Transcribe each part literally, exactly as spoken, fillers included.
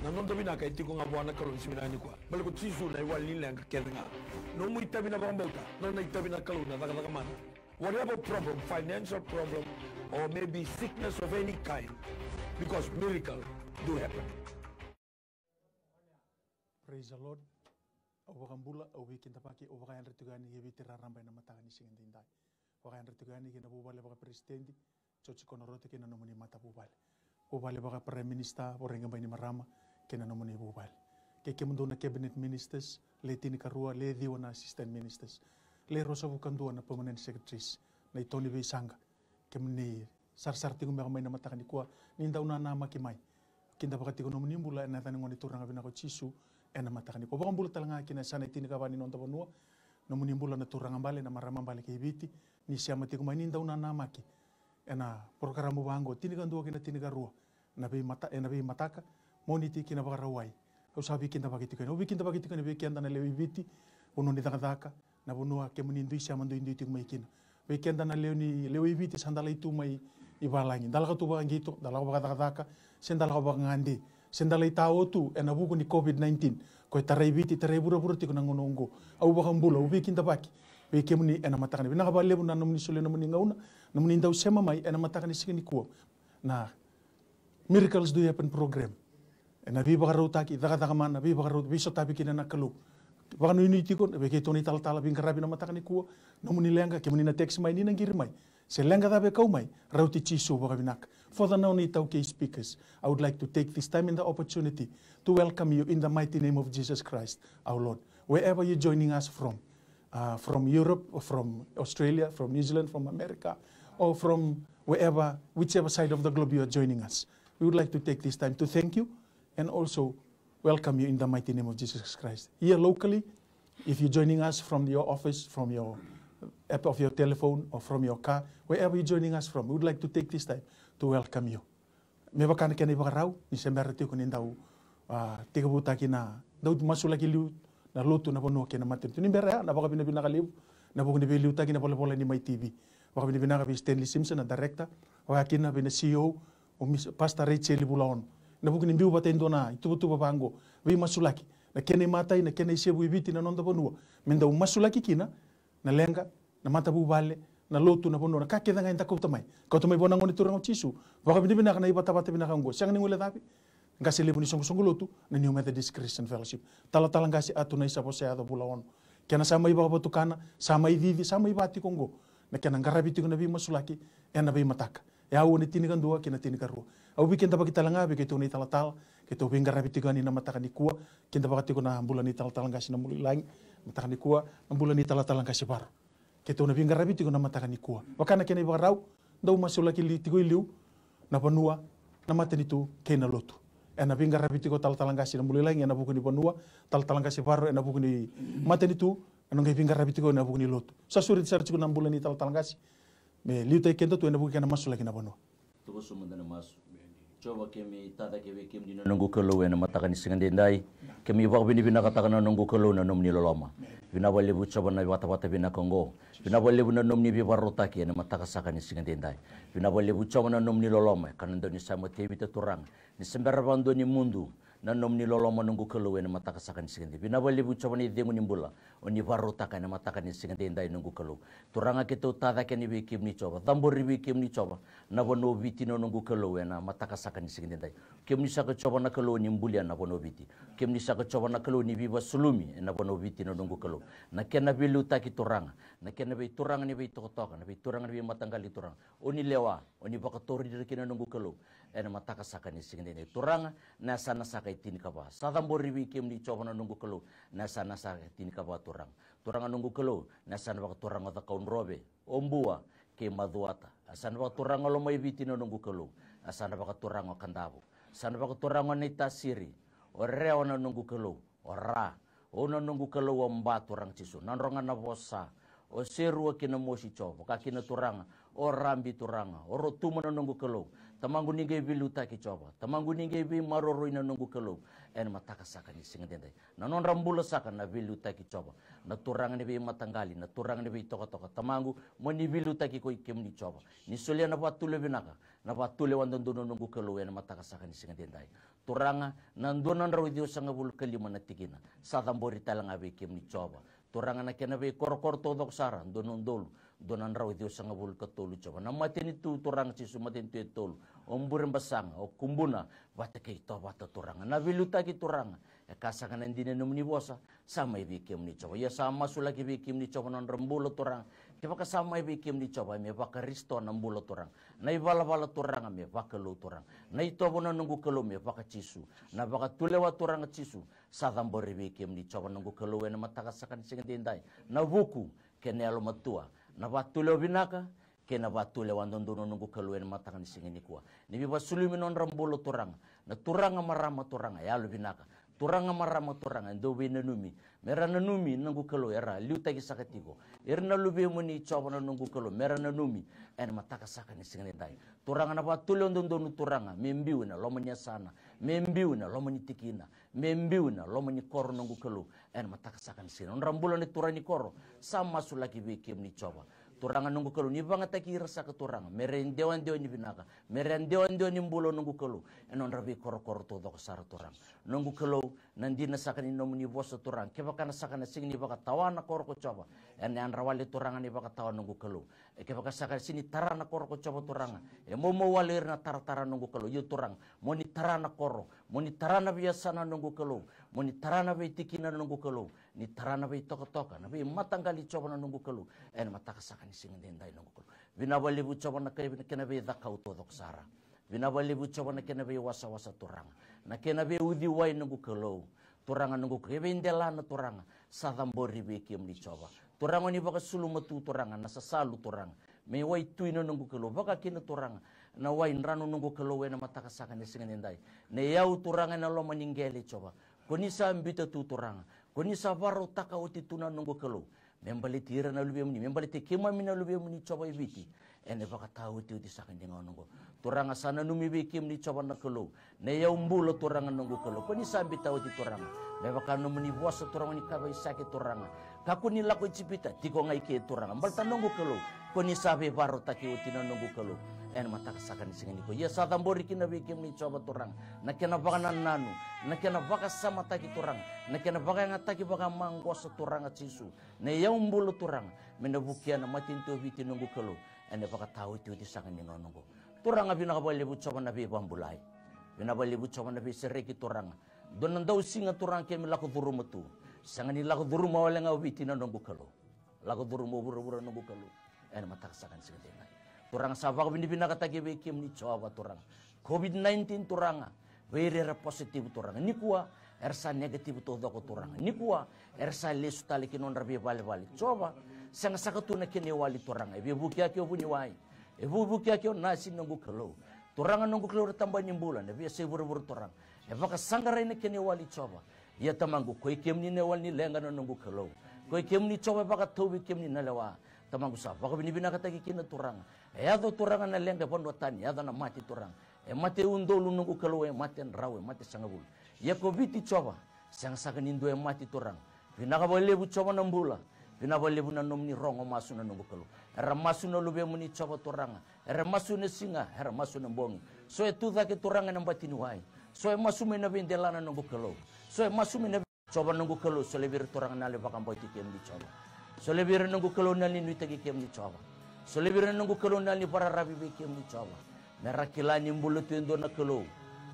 Na noda vinaka e tiko ga vua na Kalou ni siga vinaka nikua. Baleta ko Jisu na iwali ni leqa kece ga. Nomu itavi na vakabauta, nona itavi na Kalou na cakacaka mana. Whatever problem, financial problem, or maybe sickness of any kind, because miracle do happen. Praise the Lord. Au vakabula, au veikidavaki, au vakayadra tiko yani e Viti raraba ena mataka ni siga edaidai. Vakayadra tiko yani kei na vuvale vakaperesitedi, Jioji Konoroto kei na nomuni matavuvale. Vuvale vaka Prime Minister, Voreqe Bainimarama kei na nomuni vuvale. Kei kemudou na Cabinet Ministers, le tinikarua, le ciwa na Assistant Ministers, le ruasagavulu ka dua na Permanent Secretaries, na ito ni veisaqa. Kemuni sarasara tiko beka mai na mataka nikua, ni dau nanamaki mai. Kidavaka tiko nomuni bula ena yaca ni Gone Turaga vinaka o Jisu ena mataka nikua. Vakabula tale ga kina yasana e tinikava ni noda vanua, nomuni bula na turaga bale, na marama bale kei Viti, ni sema tiko mai ni dau nanamaki ena porokaramu vaqo, tinikadua kei na tinikarua, na veimata, ena veimataka, Moniti kei na Vakarauwai. Au sa veikidavaki tiko yani, au veikidavaki tiko yani vei keda na lewe i Viti, vanua ni cakacaka, na vanua kemuni dui sema duidui tiko mai kina. Vei keda na lewe ni, lewe i Viti sa da lai tu mai i valagi, da lako tu vakaqito, da lako vakacakacaka, se da lako vakagade, se da lai tao tu ena vuku ni COVID nineteen. Ko e tarai Viti, tarai vuravura tiko na gauna oqo. Au vakabula, au veikidavaki vei kemuni ena mataka ni, vinaka vakalevu na nomuni solia nomuni gauna, nomuni dau sema mai ena mataka ni siga nikua. Na Miracles Do Happen program. Ena veivakarautaki, cakacaka mana, veivakarau, veisotavi kina na Kalou. Vakanuinui tiko vei keitou na italatala veiqaravi na mataka nikua, nomuni leqa, kemuni na text mai ni na qiri mai. Se leqa cava e kau mai, rauti Jisu vakavinaka. For the non-iTaukei speakers, I would like to take this time and the opportunity to welcome you in the mighty name of Jesus Christ, our Lord. Wherever you're joining us from, uh, from Europe, or from Australia, from New Zealand, from America, or from wherever, whichever side of the globe you are joining us. We would like to take this time to thank you and also welcome you in the mighty name of Jesus Christ. Here locally, if you're joining us from your office, from your app of your telephone, or from your car, wherever you're joining us from, we would like to take this time to welcome you. Me vaka na kena ivakarau, ni se bera tiko ni dau, a, tekivutaki na, dau masulaki liu na lotu, na vanua kei na matanitu. Ni bera ya, na vakavinavinaka levu ena vuku ni veiliutaki na volavola ni Mai T V. Vakavinavinaka vei Stanley Simpson, na director, vaka kina vei na C E O, o Miss Pastor Rachel Vulaono, ena vuku ni biu vata e dua na ituvatuva vaqo, veimasulaki, na kena imatai, na kena isevu i Viti, na noda vanua, me dau masulaki kina na leqa, na matavuvale, na lotu, na vanua, na ka kece ga eda kauta mai. Kauta mai vua na Gone Turaga o Jisu. Vakavinavinaka na ivatavata vinaka oqo. Sega ni guilecavi. Qase levu ni soqosoqo lotu na New Methodist Christian Fellowship, Talatala Qase Atunaisa Vosayaco Vulaono. Kena sa mai vakavatukana, sa mai cici, sa mai va tiko oqo na kena qaravi tiko na veimasulaki ena veimataka. E aua ni tinikadua kei na tinikarua. Au veikidavaki tale ga vei keitou na italatala, keitou veiqaravi tiko yani na mataka nikua. Kidavaka tiko na bula ni Talatala Qase Namulilagi, mataka nikua, na bula ni Talatala Qase Varo. Keitou na veiqaravi tiko na mataka nikua. Vaka na kena ivakarau, dau masulaki li tiko i liu na vanua, na matanitu kei na lotu. Ena veiqaravi tiko Talatala Qase Namulilagi ena vuku ni vanua, Talatala Qase Varo ena vuku ni matanitu, ena qai veiqaravi tiko ena vuku ni lotu. Sa sureti sara tiko na bula ni Talatala Qase me liutaki keda tu ena vuku ni kena masulaki na vanua. Toka sobu mada na masu. Jiova, keimami tacake vei kemuni na noqu Kalou ena mataka ni siga edaidai. Keimami vakavinavinakataka na noqu Kalou na nomuni loloma. Vinaka vakalevu Jiova na vatavata vinaka oqo. Vinaka vakalevu na nomuni veivakarautaki ena mataka saka ni siga edaidai. Vinaka vakalevu Jiova na nomuni loloma, ka na dau ni sauma Tevita Turaga, ni se bera vakadua ni mudu na nomuni loloma noqu Kalou ena mataka saka ni siga edaidai. Vinaka vakalevu Jiova na icegu ni bula o ni vakarautaka ena mataka ni siga edaidai noqu Kalou. Turaga, keitou tacake yani vei kemuni Jiova, cabori vei kemuni Jiova na vanua o Viti na noqu Kalou ena mataka saka ni siga edaidai. Kemuni saka Jiova na Kalou o ni bulia na vanua o Viti. Kemuni saka Jiova na Kalou o ni veivakasulumi ena vanua o Viti na noqu Kalou. Na kena veiliutaki Turaga, na kena veituraga ni veitokatoka, na veituraga ni veimataqali Turaga, o ni lewa, o ni vakatori ira kina noqu Kalou ena mataka saka ni siga edaidai. Turaga, na yasana saka e tinikava sa cabori vei kemuni Jiova na noqu Kalou, na yasana saka e tinikava Turaga. Turaga noqu Kalou, na yasana vakaturaga o Cakaudrove, o Bua kei Macuata. Yasana vakaturaga o Lomaiviti na noqu Kalou. Yasana vakaturaga o Kadavu. Yasana vakaturaga o Naitasiri, o Rewa na noqu Kalou, o Ra, o na noqu Kalou, o Ba Turaga Jisu, Nadroga Navosa, o Serua kei Namosi Jiova, vaka kina Turaga o Rabi Turaga, o Rotuma na noqu Kalou. Tamaqu, ni qai veiliutaki Jiova. Tamaqu, ni qai veimaroroi na noqu Kalou ena mataka saka ni siga edaidai. Na nodra bula saka na veiliutaki Jiova. Na turaga ni veimataqali, na turaga ni veitokatoka, Tamaqu, mo ni veiliutaki koi kemuni Jiova. Ni solia na vakatulewa vinaka, na vakatulewa dodonu na noqu Kalou ena mataka saka ni siga edaidai. Turaga, na dua na drau ciwasagavulu ka lima na tikina. Sa cabori tale ga vei kemuni Jiova. Turaga, na kena veikorokoro taucoko sara, dua na udolu, dua na drau ciwasagavulu ka tolu Jiova. Na matanitu Turaga Jisu, matanitu e tolu. O Burebasaga, o Kubuna, vata kei Tovata Turaga. Na veiliutaki Turaga, e ka saka na dina ni nomuni vosa, sa mai vei kemuni Jiova. Ia sa masulaki vei kemuni Jiova na nodra bula Turaga. Kevaka sa mai vei kemuni Jiova, me vakarisitoa na bula Turaga. Na ivalavala Turaga, me vakalou Turaga. Na itovo na noqu Kalou, me vakaJisu. Na vakatulewa Turaga Jisu, sa cabori vei kemuni Jiova noqu Kalou ena mataka saka ni siga edaidai. Na vuku, kei na yalomatua. Na vatulewa vinaka, kei na vatulewa dodonu noqu Kalou ena mataka ni siga nikua. Ni veivakasulumi na nodra bula Turaga. Na turaga marama Turaga, yalovinaka. Turaga marama Turaga, e dau veinanumi. Me ra nanumi noqu Kalou, era liutaki saka tiko. Ira na luvemuni Jiova na noqu Kalou, me ra nanumi. Ena mataka saka ni siga edaidai. Turaga na vatulewa dodonu Turaga, me biu ena loma ni yasana. Me biu ena loma ni tikina. Me biu ena loma ni koro noqu Kalou. Ena mataka saka ni siga. Nodra bula na turaga ni koro. Sa masulaki vei kemuni Jiova. Turaga noqu Kalou, ni vagataki ira saka Turaga. Me ra idewadewa ni vinaka. Me ra idewadewa ni bula noqu Kalou. Ena nodra veikorokoro taucoko sara Turaga. Noqu Kalou, na dina saka ni nomuni vosa Turaga. Kevaka na saka na siga ni vakatawa na koro ko Jiova. Ena yadra wale Turaga ni vakatawa noqu Kalou. E kevaka saka sega ni tara na koro ko Jiova Turaga. E momo wale ira na taratara noqu Kalou. Io Turaga. Mo ni tara na koro. Mo ni tara na veiyasana noqu Kalou. Mo ni tara na veitikina noqu Kalou. Ni tara na veitokatoka, na veimataqali Jiova na noqu Kalou. Ena mataka saka ni siga edaidai noqu Kalou. Vinaka vakalevu Jiova na kena veicakau taucoko sara. Vinaka vakalevu Jiova na kena veiwasawasa Turaga. Na kena veiuciwai noqu Kalou. Turaga noqu Kalou. E veidelana Turaga. Sa cabori vei kemuni Jiova. Turaga ni vakasuluma tu Turaga. Na sasalu Turaga. Me wai tui na noqu Kalou. Vaka kina Turaga. Na wai drano noqu Kalou ena mataka saka ni siga edaidai. Na iyau Turaga ena loma ni qele Jiova. Ko ni sa biuta tu Turaga. Ko ni sa vakarautaka oti tu na noqu Kalou. Me baleti ira na luvemuni, me baleti keimami na luvemuni Jiova e Viti. Ena vakataotioti saka ni gauna oqo. Turaga sa nanumi vei kemuni Jiova na Kalou. Na iyau bula Turaga noqu Kalou. Ko ni sa biuta oti Turaga. Me vaka nomuni vosa Turaga ni kaya vei Sake Turaga. Kakua ni lako i Ijipita, tiko ga i ke Turaga. Baleta noqu Kalou. Ko ni sa veivakarautaki oti na noqu Kalou. Ena mataka saka ni siga nikua. Ia sa cabori kina vei kemuni Jiova Turaga. Na kena vakanananu. Na kena vakasamataki Turaga. Na kena vakayagataki vakamaqosa Turaga Jisu. Na iyau bula Turaga. Me na vukea na matanitu o Viti noqu Kalou. Ena vakataotioti saka ni gauna oqo. Turaga vinaka vakalevu Jiova na veivabulai. Vinaka vakalevu Jiova na veisereki Turaga. Dua na dausiga Turaga keimami lako curuma tu. Sega ni lako curuma wale ga o Viti na noqu Kalou. Lako curuma o vuravura noqu Kalou. Ena mataka saka ni siga edaidai. Turaga sa vakavinavinakataki vei kemuni Jiova Turaga. COVID nineteen Turaga. Vei ira era positive Turaga. Nikua era sa negative taucoko Turaga. Nikua era sa lesu tale ki nodra veivalevale. Jiova, sega saka tu na kena iwali Turaga. E veivukiyaki o vuniwai. E veivukiyaki o nasi noqu Kalou. Turaga noqu Kalou ra tabana ni bula. Na veiyasai vuravura Turaga. E vakasaqarai na kena iwali Jiova. Ia Tamaqu, koi kemuni na iwali ni leqa na noqu Kalou. Koi kemuni Jiova e vakatauvi kemuni na lewa. Tamaqu sa vakavinavinakataki kina Turaga. E yaco Turaga na leqa e vanua tani, e yaco na mate Turaga. E mate udolu noqu Kalou, e mate drau, e mate sagavulu. Ia ko Viti Jiova, sega saka ni dua e mate Turaga. Vinaka vakalevu Jiova na bula. Vinaka vakalevu na nomuni rogo masu na noqu Kalou. Era masu na luvemuni Jiova Turaga. Era masu na siga, era masu na bogi. So e tu cake Turaga ena bati ni wai. So e masu mai na veidelana noqu Kalou. So e masu mai na Jiova noqu Kalou, solia vei ira Turaga na yalo ni vakabauti kemuni Jiova. Solia vei ira noqu Kalou na yalo ni nuitaki kemuni Jiova. Solia vei ira noqu Kalou na yalo ni vakararavi vei kemuni Jiova. Me ra kila ni bula tu e dua na Kalou.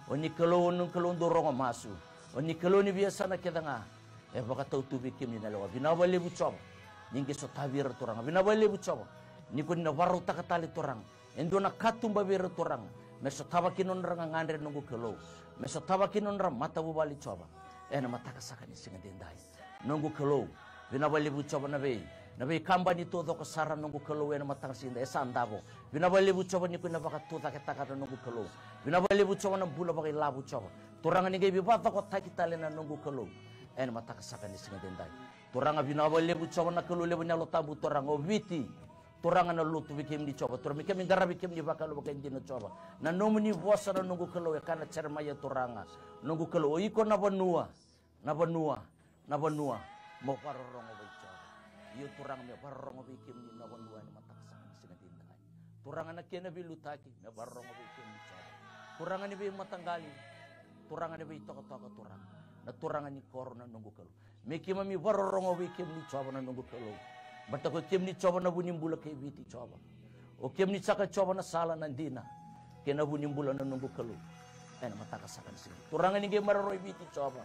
O ni Kalou, o ni Kalou dau rogo masu. O ni Kalou ni veiyasana kece ga. E vakatau tu vei kemuni na lewa. Vinaka vakalevu Jiova. Ni qai sotavi ira Turaga. Vinaka vakalevu Jiova. Ni ko ni na vakarautaka tale Turaga. E dua na katuba vei ira Turaga. Me sotava kina nodra gagadre noqu Kalou. Me sotava kina nodra matavuvale Jiova. Ena mataka saka ni siga edaidai. Noqu Kalou. Vinaka vakalevu Jiova na vei. Na veikabani taucoko sara noqu Kalou ena mataka siga edaidai. E sa davo. Vinaka vakalevu Jiova ni ko na vakatucaketaka na noqu Kalou. Vinaka vakalevu Jiova na bula vakailavo Jiova. Turaga ni qai veivakacokotaki tale na noqu Kalou. Ena mataka saka ni siga edaidai. Turaga vinaka vakalevu Jiova na Kalou levu ni Yalo Tabu Turaga o Viti. Turaga na lotu vei kemuni Jiova. Turaga me keimami qaravi kemuni vakayalo vakaidina Jiova. Na nomuni vosa na noqu Kalou e kaya na Jeremaia Turaga. Noqu Kalou o iko na vanua. Na vanua. Na vanua. Mo vakarorogo vei Jiova. Io Turaga me vakarorogo vei kemuni na vanua ena mataka saka ni siga edaidai. Turaga na kena veiliutaki me vakarorogo vei kemuni Jiova. Turaga ni veimataqali. Turaga na veitokatoka, Turaga na turaga ni koro, na noqu Kalou. Me keimami vakarorogo vei kemuni Jiova na noqu Kalou. Baleta ko kemuni Jiova na vu ni bula kei Viti Jiova. O kemuni saka Jiova na sala, na dina kei na vu ni bula na noqu Kalou. Ena mataka saka ni siga, Turaga, ni qai maroroi Viti Jiova.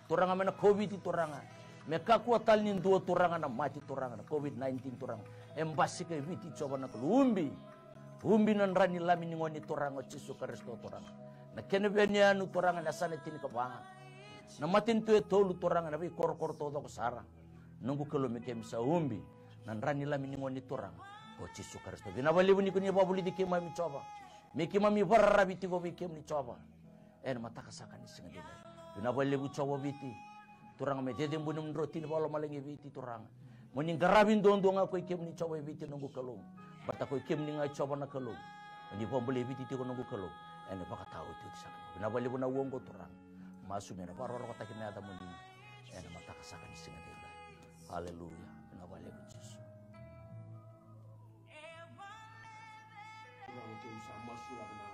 Turaga, me na koviti, Turaga, me kakua tale ni dua, Turaga, na mate, Turaga, na COVID nineteen, Turaga, e basika e Viti Jiova na Kalou. Ubi, ubi na dra ni Lami ni gone, Turaga, o Jisu Karisito, Turaga. Na kena veiyanuyanu, Turaga, na yasana e tinikava, na matanitu e tolu, Turaga, na veikorokoro taucoko sara. Noqu Kalou, me keimami sa ubi na dra ni Lami ni gone, Turaga, o Jisu Karisito. Vinaka vakalevu ni ko ni vakavulici keimami Jiova, me keimami vakararavi tiko vei kemuni Jiova. Ena mataka saka ni siga nikua, vinaka vakalevu Jiova, o Viti, Turaga, me cecebui na nomudrotini vakalomalagi e Viti, Turaga. Mo ni qaravi duadua ga ko i kemuni Jiova e Viti, noqu Kalou. Baleta ko i kemuni ga Jiova na Kalou. Mo ni vakabulai Viti tiko, noqu Kalou, ena ivakataotioti saka. Vinaka vakalevu na ua oqo, Turaga. Masu me na vakarokorokotaki na yacamuni ena mataka saka ni siga nikua. Aleluya. Vinaka vakalevu Jisu. Turaga, au sa masulaka na,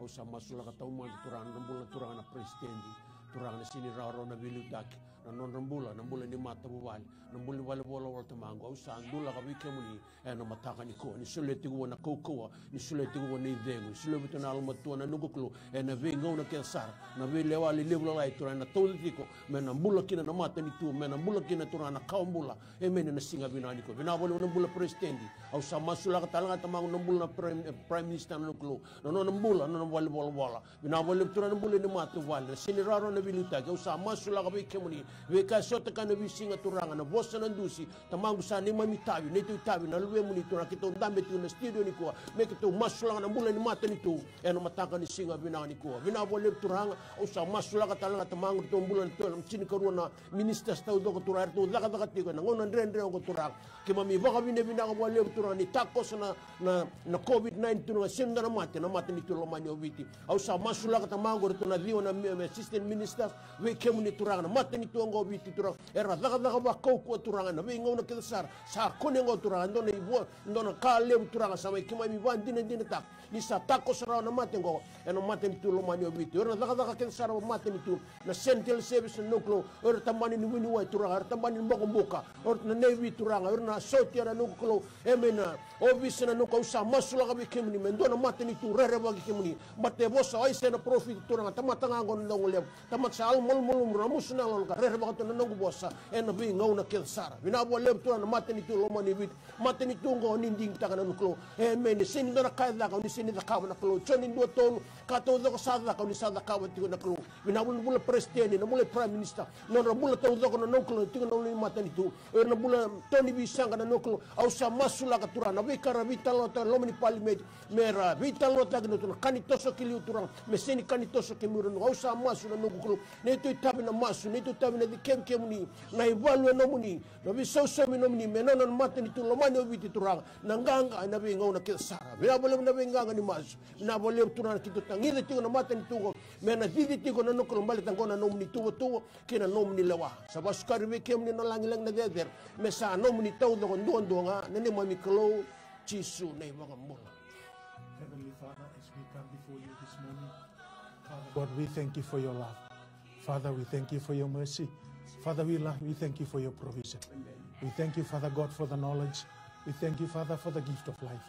au sa masulaka taumada, Turaga, na bula, Turaga, na peresitedi, Turaga, na sega ni rawarawa na veiliutaki, na nodra bula, na bula ni matavuvale, na bula ni valenivolavola, Tamaqu. Au sa dulaka vei kemuni ena mataka nikua, ni solia tiko vua na kaukauwa, ni solia tiko vua na icegu, ni solia vei iratou na yalomatua, na noqu Kalou, ena veigauna kece sara, na veilewa lelevu, lalai, Turaga, ena tauca tiko, me na bula kina na matanitu, me na bula kina, Turaga, na kawa bula. Emeni. Ena siga vinaka nikua, vinaka vakalevu na bula peresitedi. Au sa masulaka tale ga, Tamaqu, na bula na Prime, Prime Minister, na noqu Kalou, na nona bula, na nona valenivolavola. Vinaka vakalevu, Turaga, na bula ni matavuvale, na sega ni rawarawa na veiliutaki. Au sa masulaka vei kemuni, veika e sota kina na veisiga, Turaga, na vosa, na dusi, Tamaqu, sa neimami itavi, neitou itavi na luvemuni, Turaga, keitou dabe tiko na studio nikua, me keitou masulaka na bula ni matanitu ena mataka ni siga vinaka nikua. Vinaka vakalevu, Turaga. Au sa masulaka tale ga, Tamaqu, ratou bula na tinikarua na ministers taucoko, Turaga, eratou cakacaka tiko ena gauna dredre oqo, Turaga. Keimami vakavinavinaka vakalevu, Turaga, ni takoso na, na, na COVID nineteen, Turaga, sega ni dua na mate ena matanitu lomani o Viti. Au sa masulaka, Tamaqu, eratou na ciwa na mi-, assistant ministers vei kemuni, Turaga, na matanitu oqo o Viti, Turaga. Era cakacaka vakaukauwa, Turaga, ena veigauna kece sara. Sa kune oqo, Turaga, e dua na ivo-, e dua na ka levu, Turaga, sa mai keimami vakadinadinataka ni sa takoso rawa na mate oqo ena matanitu lomani o Viti. O ira na cakacaka kece sara vakamatanitu, na central service, na noqu Kalou, o ira na tabana ni vuniwai, Turaga, o ira na tabana ni bokobuka, o ira na navy, Turaga, o ira na sotia, na noqu Kalou, e mai na ovisa, na noqu Kalou. Au sa masulaka vei kemuni me dua na matanitu rerevaki kemuni. Baleta e vosa o Aisea na parofita, Turaga, tamata ga oqo na dau goleva, tamata sa yalomalumalumu, ramusu na yalona, ka rerevaka tu na noqu vosa ena veigauna kece sara. Vinaka vakalevu, Turaga, na matanitu lomani o Viti. Matanitu oqo ni digitaka, na noqu Kalou. Emeni. Sega ni dua na ka e caka o ni sega ni cakava, na Kalou. Joni dua tolu, ka taucoko sa caka o ni sa cakava tiko, na Kalou. Vinaka vakalevu na bula peresitedi, na bula i Prime Minister, na nodra bula taucoko, na noqu Kalou, tiko na nodra matanitu. O ira na bula toni veisaqa, na noqu Kalou. Au sa masulaka, Turaga, na veika era veitalanoataka e loma ni palimedi, me ra veitalanoataki, na noqu Kalou, na ka ni toso ki liu, Turaga, me sega ni ka ni toso kemuni, na noqu Kalou. Au sa masu, na noqu Kalou, neitou itavi na masu, neitou itavi na cikevi kemuni, na ivalu e nomuni, na veisausaumi e nomuni, me nona na matanitu lomani o Viti, Turaga, na qaqa ena veigauna kece sara. Vinaka vakalevu na veiqaqa ni masu. Vinaka vakalevu, Turaga, keitou tagica tiko na matanitu oqo me na cici tiko, na noqu Kalou, baleta oqo na nomuni tuvatuva kei na nomuni lewa. Sa vakasukai vei kemuni na lagilagi, na cecere, me sa nomuni taucoko duadua ga, na neimami Kalou Jisu na iVakabula. Heavenly Father, as we come before you this morning, Father God, we thank you for your love. Father, we thank you for your mercy. Father, we love, we thank you for your provision. We thank you, Father God, for the knowledge. We thank you, Father, for the gift of life.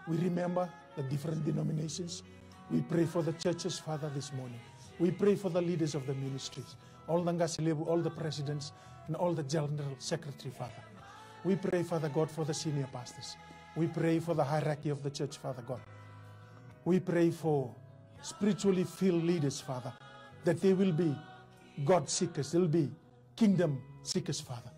We remember the different denominations. We pray for the churches, Father, this morning. We pray for the leaders of the ministries, all the qase levu, all the presidents, and all the general secretary, Father. We pray, Father God, for the senior pastors. We pray for the hierarchy of the church, Father God. We pray for spiritually filled leaders, Father, that they will be God seekers, they'll be kingdom seekers, Father.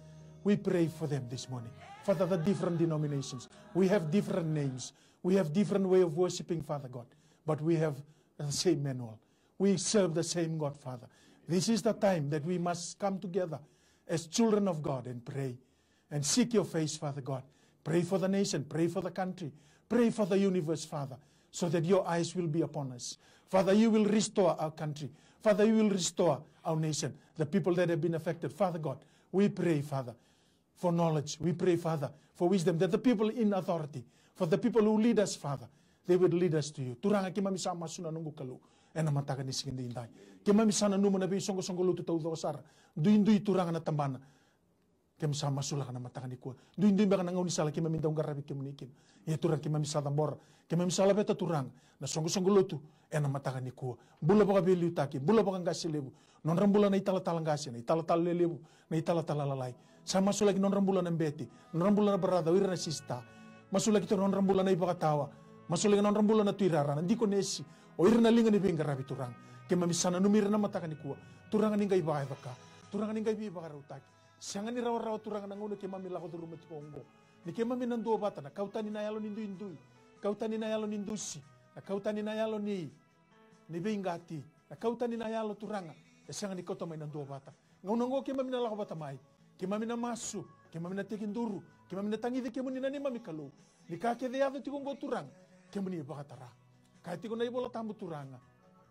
We pray for them this morning. Father, the different denominations, we have different names, we have different way of worshiping, Father God, but we have the same manual. We serve the same God, Father. This is the time that we must come together as children of God and pray and seek your face, Father God. Pray for the nation, pray for the country, pray for the universe, Father, so that your eyes will be upon us. Father, you will restore our country. Father, you will restore our nation, the people that have been affected. Father God, we pray, Father, for knowledge. We pray, Father, for wisdom, that the people in authority, for the people who lead us, Father, They will lead us to you. Turaga, keimami sa masu na noqu Kalou ena mataka ni siga edaidai. Keimami sa nanuma na veisoqosoqo lotu taucoko sara. Duidui, Turaga, na tabana. Keimami sa masulaka na mataka nikua. Duidui beka na gaunisala keimami dau qaravi kemuni kina. Ia, Turaga, keimami sa cabora, keimami sa laveta, Turaga, na soqosoqo lotu ena mataka nikua. Bula vakaveiliutaki, bula vakaqase levu. Nodra bula na italatala qase, na italatala lelevu, na italatala lalai. Sa masulaki nodra bula na bete, nodra bula na brother, o ira na sister. Masulaki tu nodra bula na ivakatawa. Masulaki nodra bula na tuirara, na dikonesi, o ira na liga ni veiqaravi, Turaga. Keimami sa nanumi ira na mataka nikua. Turaga, ni qai vakayaco ka. Turaga, ni qai veivakarautaki. Sega ni rawarawa, Turaga, na gauna keimami lako curuma tiko oqo. Ni keimami na duavata, na kau tani na yalo ni duidui, kau tani na yalo ni dusi, na kau tani na yalo ni, ni veiqati, na kau tani na yalo, Turaga, e sega ni kauta mai na duavata. Gauna oqo keimami na lako vata mai, keimami na masu, keimami na tekiduru, keimami na tagici kemuni na neimami Kalou. Ni ka kece e yaco tiko oqo, Turaga, kemuni e vakatara. Kaya tiko na iVola Tabu, Turaga,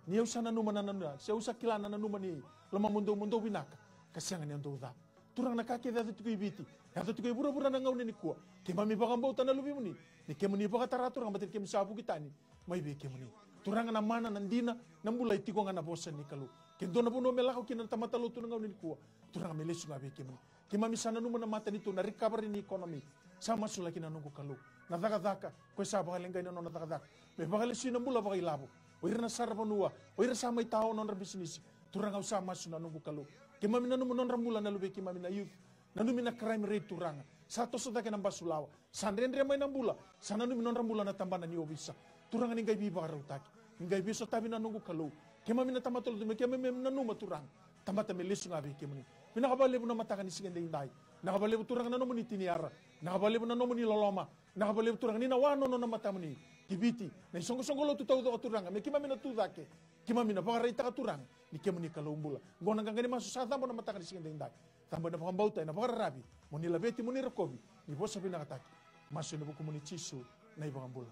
ni au sa nanuma na nanuma, se au sa kila na nanuma ni lomamudou, mo dou vinaka, ka sega ni o dou ca. Turaga, na ka kece e yaco tiko i Viti, e yaco tiko i vuravura na gauna nikua, keimami vakabauta na Luvemuni, ni kemuni vakatara, Turaga, baleta ni keimami sa vuki tani mai vei kemuni. Turaga, na mana, na dina, na bula e tiko ga na vosa ni Kalou. Ke dua na vanua me lako kina na tamata lotu na gauna nikua, Turaga, me lesu ga vei kemuni. Keimami sa nanuma na matanitu, na recovery ni economy. Sa masulaki na noqu Kalou na cakacaka, ko e sa vakaleqai na nona cakacaka, me vakalesui na bula vakailavo. O ira na saravanua, o ira sa mai tao nodra bisinisi, Turaga, au sa masu na noqu Kalou. Keimami nanuma nodra bula na luvei keimami na youth. Nanumi na crime rate, Turaga. Sa toso cake na basulawa. Sa dredre mai na bula. Sa nanumi nodra bula na tabana ni ovisa. Turaga, ni qai veivakarautaki, ni qai veisotavi na noqu Kalou. Keimami na tamata lotu, me keimami nanuma, Turaga, tamata me lesu ga vei kemuni. Vinaka vakalevu na mataka ni siga edaidai. Vinaka vakalevu, Turaga, na nomuni tiniara. Vinaka vakalevu na nomuni loloma. Vinaka vakalevu, Turaga, ni na wanono na matamuni ki Viti, na isoqosoqo lotu taucoko, Turaga, me keimami na tu cake. Keimami na vakaraitaka, Turaga, ni kemuni Kalou bula. Oqo na qaqa ni masu sa cabo na mataka ni siga edaidai. Cabo ena vakabauta, ena vakararavi, mo ni laveti, mo ni rokovi, ni vosa vinakataki. Masu ena vukumuni, Jisu na iVakabula.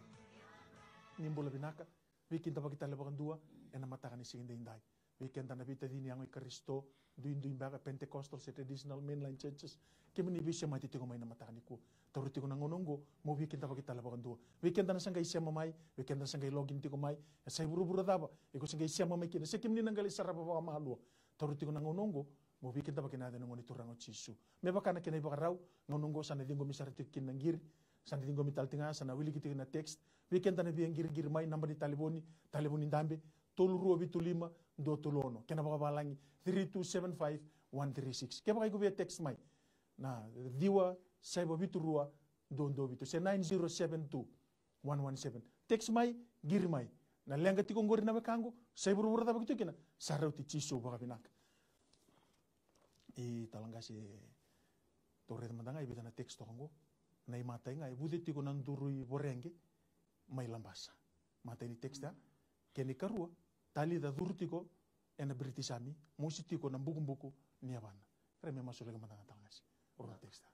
Ni bula vinaka. Veikidavaki tale vakadua ena mataka ni siga edaidai. Vei keda na veitacini yago i Karisito, duidui beka, Pentecostal se traditional mainline churches, kemuni veisemati tiko mai na mataka nikua. Taura tiko na gauna oqo mo veikidavaki tale vakadua. Vei keda na sa qai sema mai, vei keda na sa qai login tiko mai, e sa i vuravura cava iko sa qai sema mai kina, se kemuni na qai lai sarava vakamalua, taura tiko na gauna oqo mo veikidavaki ena yaca ni Gone Turaga o Jisu. Me vaka na kena ivakarau, gauna oqo sa na ciqomi sara tiko kina na qiri, sa na ciqomi tale tiko ga, sa na wiliki tiko na text. Vei keda na via qiriqiri mai, naba ni talevoni, talevoni dabe, tolu rua vitu lima, dua tolu ono. Kena vakavalagi, three two seven five one three six. Kevaka iko via text mai na ciwa saiva vitu rua dua dua vitu se nine zero seven two one one seven. Text mai, qiri mai. Na leqa tiko oqori na wekaqu, sa i vuravura cava ko tiko kina, sa rauti Jisu vakavinaka. I talagasi, tou raica mada ga e vica na text toka oqo. Na imatai ga, e vuce tiko na duru i Voreqe mai Labasa. Matai ni text ya. Kena ikarua, Talica curu tiko ena British Army, mosi tiko na bukubuku ni yavana. Kerea me masulaki mada ga, talagasi. Rua na text ya.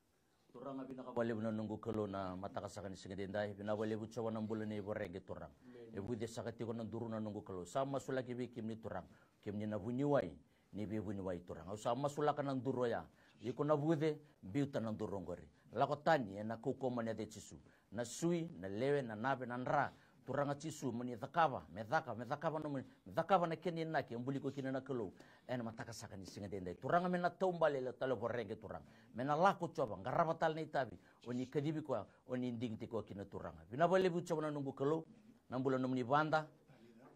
Turaga, vinaka vakalevu na noqu Kalou na mataka saka ni siga edaidai. Vinaka vakalevu Jiova na bula nei Voreqe, Turaga. E vuce saka tiko na duru na noqu Kalou. Sa masulaki vei kemuni, Turaga. Kemuni na vuniwai ni veivuniwai, Turaga. Au sa masulaka na duru oya. Iko na vuce, biuta na duru oqori. Lako tani ena kaukaua mana yaca i Jisu. Na sui, na lewe, na nave, na dra. Turaga Jisu, mo ni cakava, me caka, me cakava na, mo ni cakava na kena inaki e buli iko kina na Kalou. Ena mataka saka ni siga edaidai, Turaga, me na taubale tale o Voreqe, Turaga. Me na lako, Jiova, qarava tale na itavi o ni kacivi koya, o ni digitaki koya kina, Turaga. Vinaka vakalevu Jiova na noqu Kalou, na bula nomuni vada.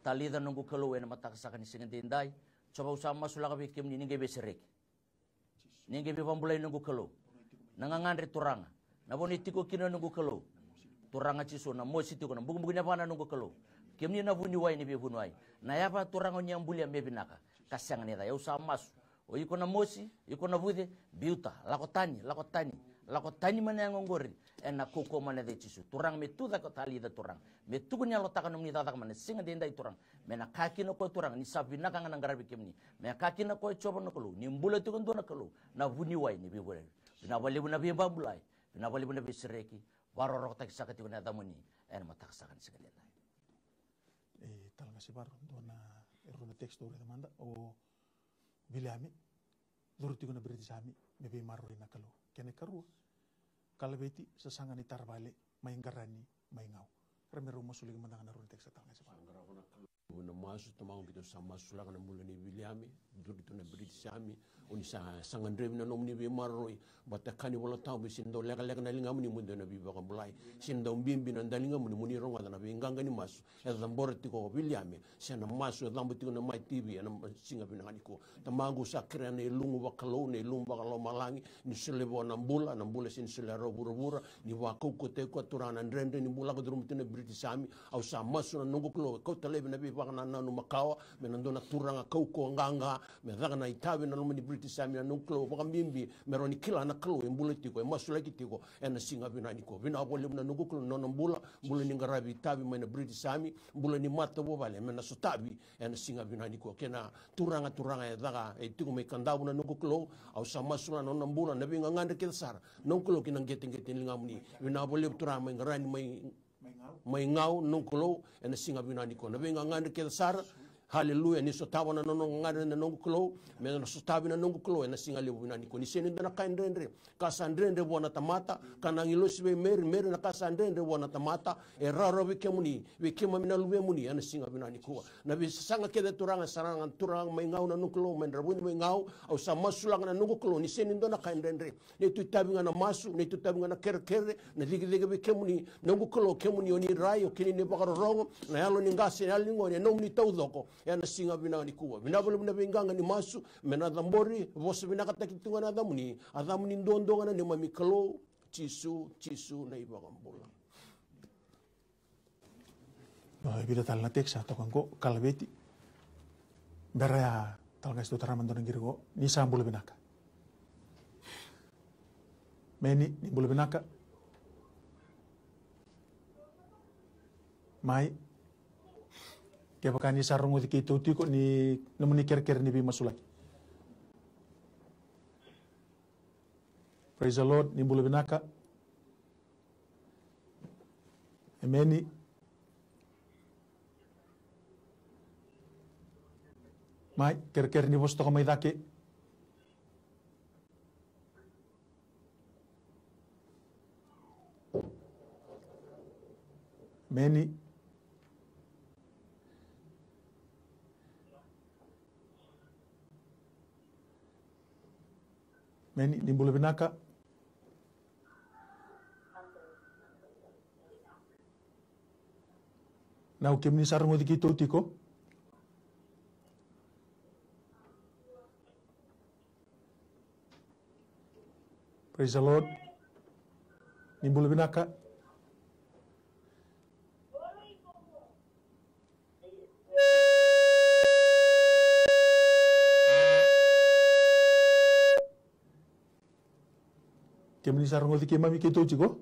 Talica noqu Kalou ena mataka saka ni siga edaidai. Jiova, au sa masulaka vei kemuni, ni qai veisereki. Ni qai veivakabulai noqu Kalou. Na gagadre, Turaga, na vanua e tiko kina noqu Kalou. Turaga Jisu, na mosi tiko na bukubuku ni yavana noqu Kalou. Kemuni na vuniwai ni veivuniwai. Na yava, Turaga, o ni a bulia me vinaka, ka sega ni ca. Au sa masu. O iko na mosi, iko na vuce, biuta, lako tani, lako tani, lako tani mai na yago oqori. Ena kaukaua mana yaca i Jisu. Turaga, me tu cake o Talica, Turaga. Me tukuni yalotaka nomuni cakacaka mai na siga edaidai, Turaga. Me na kaya kina o koya, Turaga, ni sa vinaka ga na qaravi kemuni. Me kaya kina o koya, Jiova na Kalou, ni bula tiko e dua na Kalou, na vuniwai ni veivuniwai. Vinaka vakalevu na veivakabulai. Vinaka vakalevu na veisereki. Vakarokorokotaki saka tiko na yacamuni ena mataka saka ni siga edaidai. E, talagasi, varo, dua na, e rua na text au raica mada. O Viliami, curu tiko na British Army, me veimaroroi na Kalou. Kena ikarua, Kalaveti, sasaga ni tara vale mai Qarani, mai Gau. Ra me rau masulaki mada ga na rua na tekisa tale ga se vale. Na masu, Tamaqu, keitou sa masulaka na bula nei Viliame, duri tu na British Army, o ni sa, sa gadrevi na nomuni veimaroroi, vata ka ni Vola Tabu, e sega ni dau lekaleka na ligamuni mo dua na veivakabulai, sega ni dau bibi na daligamuni mo ni rogoca na veiqaqa ni masu e cabora tiko o Viliame, se na masu e cabo tiko na Mai T V ena siga vinaka nikua. Tamaqu, sa kerea na ilumu vakalou, na ilumu vakalomalagi, ni solia vua na bula, na bula sega ni solia rau vuravura, ni vakaukauwataki koya, Turaga, na dredre ni bula lako curuma tu na British Army. Au sa masu na noqu Kalou, kauta laivi na veivakanananu makawa, me na dua na turaga kaukauwa qaqa, me caka na itavi ena loma ni British Army na noqu Kalou, vakabibi me rawa ni kila na Kalou e bula tiko, e masulaki tiko ena siga vinaka nikua. Vinaka vakalevu na noqu Kalou na nona bula, bula ni qaravi itavi mai na British Army, bula ni matavuvale me na sotavi ena siga vinaka nikua. Kei na turaga, turaga e caka, e tiko mai Kadavu na noqu Kalou, au sa masulaka na nona bula, na veigagadre kece sara, noqu Kalou, ki na qeteqete ni ligamuni. Vinaka vakalevu Turaga, mai qarani, mai, mai Gau, noqu Kalou, ena siga vinaka nikua. Na veigagadre kece sara, haleluya, ni sotava na nona gagadre na noqu Kalou, me na sotavi na noqu Kalou ena siga levu vinaka nikua. Ni sega ni dua na ka e dredre, ka sa dredre vua na tamata, ka na agilosi vei Meri, Meri na ka sa dredre vua na tamata, e rawarawa vei kemuni, vei keimami na luvemuni ena siga vinaka nikua. Na veisasaga kece Turaga, e saraga na turaga mai Gau na noqu Kalou, mai Dravuni mai Gau, au sa masulaka na noqu Kalou, ni sega ni dua na ka e dredre. Neitou itavi ga na masu, neitou itavi ga na kerekere, na cikecike vei kemuni, noqu Kalou, kemuni o ni rai, o kemuni na ivakarorogo, na yalo ni qase, na yalo ni gone, e nomuni taucoko ena siga vinaka nikua. Vinaka vakalevu na veiqaqa ni masu, me na cabori, vosa vinakataki tu ga na yacamuni, a yacamuni duadua ga na neimami Kalou, Jisu, Jisu na iVakabula. E vica tale na tekisa toka qo, Kalaveti. Bera ya, tale ga se tou tara mada na qiri qo, ni sa bula vinaka. Meni, ni bula vinaka. Mai. Kevaka ni sa rogoci keitou tiko, ni nomuni kerekere ni veimasulaki. Praise the Lord, ni bula vinaka. Emeni. Mai, kerekere ni vosa toka mai cake. Emeni. Emeni, ni bula vinaka. Na o kemuni sa rogoci keitou tiko. Praise the Lord. Ni bula vinaka. Kemuni sa rogoci keimami keitou tiko.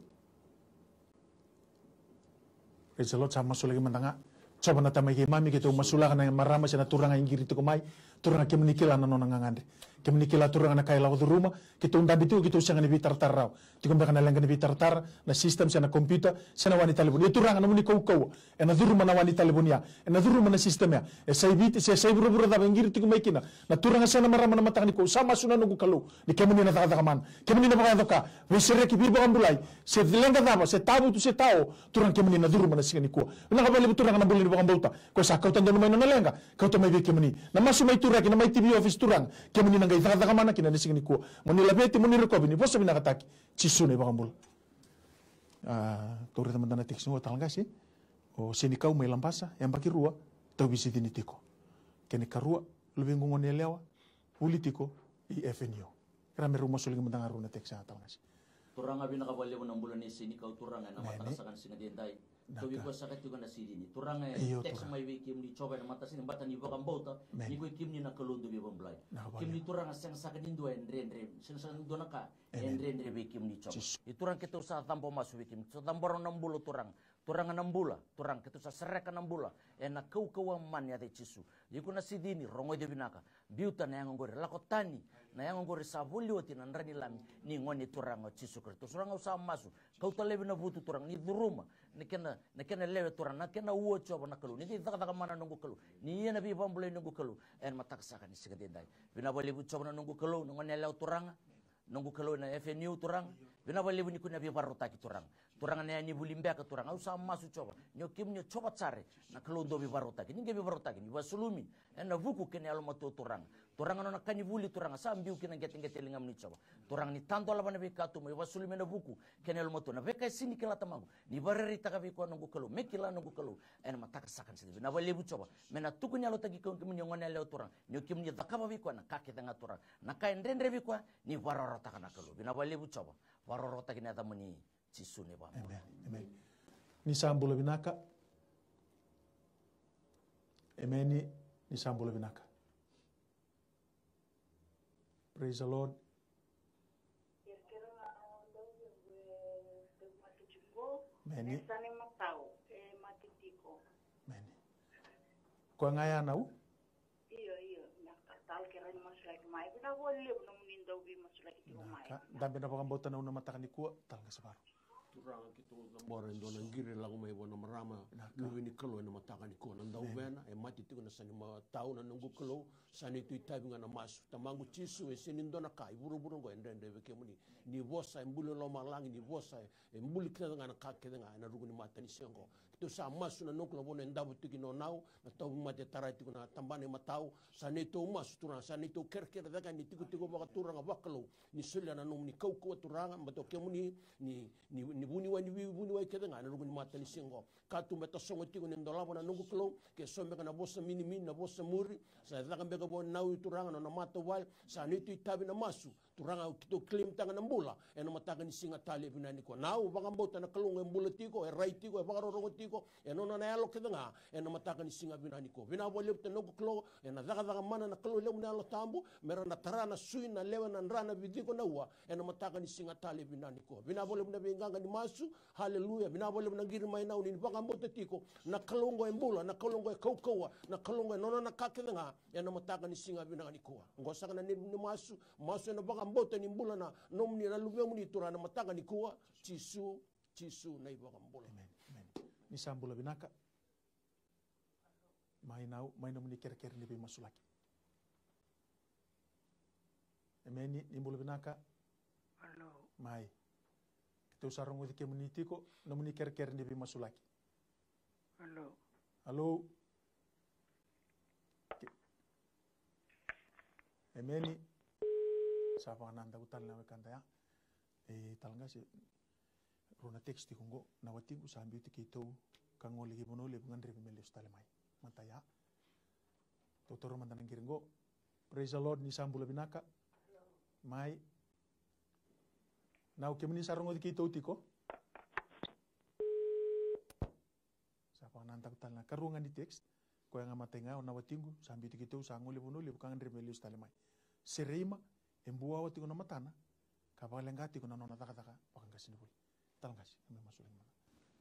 Praise the Lord, sa masulaki mada ga. Jiova na Tamai keimami, keitou masulaka na marama se na turaga e qiri tiko mai. Turaga, kemuni kila na nona gagadre. Kemuni kila, Turaga, na ka e lako curuma. Keitou dabe tiko, keitou sega ni veitaratara rawa. Tiko beka na leqa ni veitaratara, na system se na computer se na wa ni talevoni. E Turaga, nomuni kaukauwa ena curuma na wa ni talevoni ya, ena curuma na system ya. E sa i Viti se sa i vuravura cava e qiri tiko mai kina na turaga se na marama na mataka nikua, au sa masu na noqu Kalou ni kemuni na cakacaka mana, kemuni na vakayaco ka, veisereki, veivakabulai, se leqa cava, se tavutu se tao, Turaga, kemuni na curuma na siga nikua. Vinaka vakalevu Turaga na bula ni vakabauta. Koya sa kauta donu mai nona leqa, kauta mai vei kemuni. Na masu mai turaki, na mai T V office, Turaga, kemuni na qai cakacaka mana kina na siga nikua. Mo ni laveti, mo ni rokovi, ni vosa vinakataki. Jisu na iVakabula. A, tou raica mada na tekisi qo, tale ga se. O Senikau mai Labasa, yabaki rua, tauvi Sidini tiko. Kena ikarua, luvequ gone yalewa, vuli tiko i F N U. Kerea me rau masulaki mada ga rua na tekisi, tale ga se. Turaga, vinaka vakalevu na bula nei Senikau, Turaga, ena mataka saka ni siga edaidai. Tauvi koya saka tiko na Sidini. Turaga, e text mai vei kemuni Jiova ena mataka ni siga, baleta ni vakabauta ni koi kemuni na Kalou dau veivakabulai. Kemuni Turaga, sega saka ni dua e dredre, sega saka ni dua na ka e dredre vei kemuni Jiova. I Turaga, keitou sa cabo masu vei kemuni, sa cabora na bula Turaga. Turaga na bula, Turaga, keitou sa sereka na bula ena kaukauwa mana ni yaca i Jisu. Iko na Sidini, rogoci vinaka. Biuta na yago qori, lako tani na yago qori, sa voli oti na dra ni Lami ni gone Turaga o Jisu Karisito. Turaga, au sa masu, kauta laivi na vutu Turaga, ni curuma na kena, na kena lewe Turaga, na kena ua Jiova na Kalou, ni qai cakacaka mana na noqu Kalou, ni ia na veivakabulai noqu Kalou ena mataka saka ni siga edaidai. Vinaka vakalevu Jiova na noqu Kalou, na gone yalewa Turaga, noqu Kalou ena F N U Turaga, vinaka vakalevu ni kua ni veivakarautaki Turaga. Turaga na yaya ni vuli beka Turaga, au sa masu Jiova, ni o kemuni o Jiova Jare, na Kalou dau veivakarautaki. Ni qai veivakarautaki, ni vakasulumi ena vuku kei na yalomatua Turaga. Turaga nona ka ni vuli Turaga, sa biu ki na qeteqete e ligamuni Jiova. Turaga ni tadola vua na veika tu mai, vakasulumi ena vuku kei na yalomatua. Na veika e sega ni kila Tamaqu, ni vakarairaitaka vei koya noqu Kalou, me kila noqu Kalou. Ena mataka saka ni siga, vinaka vakalevu Jiova, me na tukuni yalotaki kemuni o gone yalewa Turaga, ni o kemuni cakava vei koya na ka kece ga Turaga. Na ka e dredre vei koya, ni vakarawarawataka na Kalou. Vinaka vakalevu Jiova, vakarawarawataki na yacamuni. Jisu na iVakabula. Amen. Amen. Ni sa bula vinaka. Emeni. Ni sa bula vinaka. Praise the Lord. Emeni. Emeni. Koya ga ya nau? Io, io, na ka tale ke rai masulaki mai. Vinaka vakalevu nomuni dau veimasulaki tiko mai. Vinaka. Dabe na vakabauta na una mataka nikua, tale ga Savaro. Turaga keitou cabora e dua na qiri lako mai vua na marama. Vinaka. Luve ni Kalou ena mataka nikua na dauvena, e mate tiko na sa ni matau na noqu Kalou, sa neitou itavi ga na masu. Tamaqu Jisu, e sega ni dua na ka e vuravura oqo e dredre vei kemuni. Ni vosa e buli lomalagi, ni vosa e, e buli kece ga na ka kece ga ena ruku ni matanisiga oqo. Keitou sa masu na noqu Kalou, vanua e davo tiko kina o Nau, na tauvimate e tara tiko na tabana imatau. Sa neitou masu Turaga, sa neitou kerekere cake ni tikotiko vakaturaga vakalou, ni solia na nomuni kaukauwa Turaga, baleta o kemuni ni, ni, ni vuniwai ni veivuniwai kece ga ena ruku ni matanisiga oqo. Katuba e tasogo tiko ni dolava na noqu Kalou, ke so beka na vosa minimini, na vosa muri, sa caka beka vua o Nau Turaga na nona matavuvale, sa neitou itavi na masu. Turaga, keitou claim taka na bula ena mataka ni siga tale vinaka nikua. Nau, vakabauta na Kalou oqo e bula tiko, e rai tiko, e vakarorogo tiko ena nona yalo kece ga ena mataka ni siga vinaka nikua. Vinaka vakalevu na noqu Kalou, ena cakacaka mana na Kalou levu na Yalo Tabu, me ra na tara na sui, na lewe, na dra, na viciko, na ua ena mataka ni siga tale vinaka nikua. Vinaka vakalevu na veiqaqa ni masu. Haleluya. Vinaka vakalevu na qiri mai Nau, ni vakabauta tiko na Kalou oqo e bula, na Kalou oqo e kaukauwa, na Kalou oqo e nona na ka kece ga ena mataka ni siga vinaka nikua. Oqo saka na nevu ni masu, masu ena vakabauta ni bula na nomuni, na luvemuni Turaga ena mataka nikua. Jisu, Jisu na iVakabula. Amen. Amen. Ni sa bula vinaka. Mai Nau, mai nomuni kerekere ni veimasulaki. Emeni, ni bula vinaka. Alo. Mai. Keitou sa rogoci kemuni tiko, nomuni kerekere ni veimasulaki. Alo. Alo. Ke-, emeni. Sa vakanadaku tale na wekada ya. E, tale ga se rua na text tiko oqo, na watiqu sa biuti keitou ka gole ki Vanua Levu, gadrevi me lesu tale mai. Mata ya. Tou taura mada na qiri oqo. Praise the Lord, ni sa bula vinaka. Mai. Nau, kemuni sa rogoci keitou tiko? Sa vakanadaku tale na karua ga ni text. Koya ga matai ga, o na watiqu sa biuti keitou, sa gole Vanua Levu ka gadrevi me lesu tale mai. Sereima, e buawa tiko na matana ka vakaleqa tiko na nona cakacaka vakaqasenivuli. Tale qase, me masulaki mada.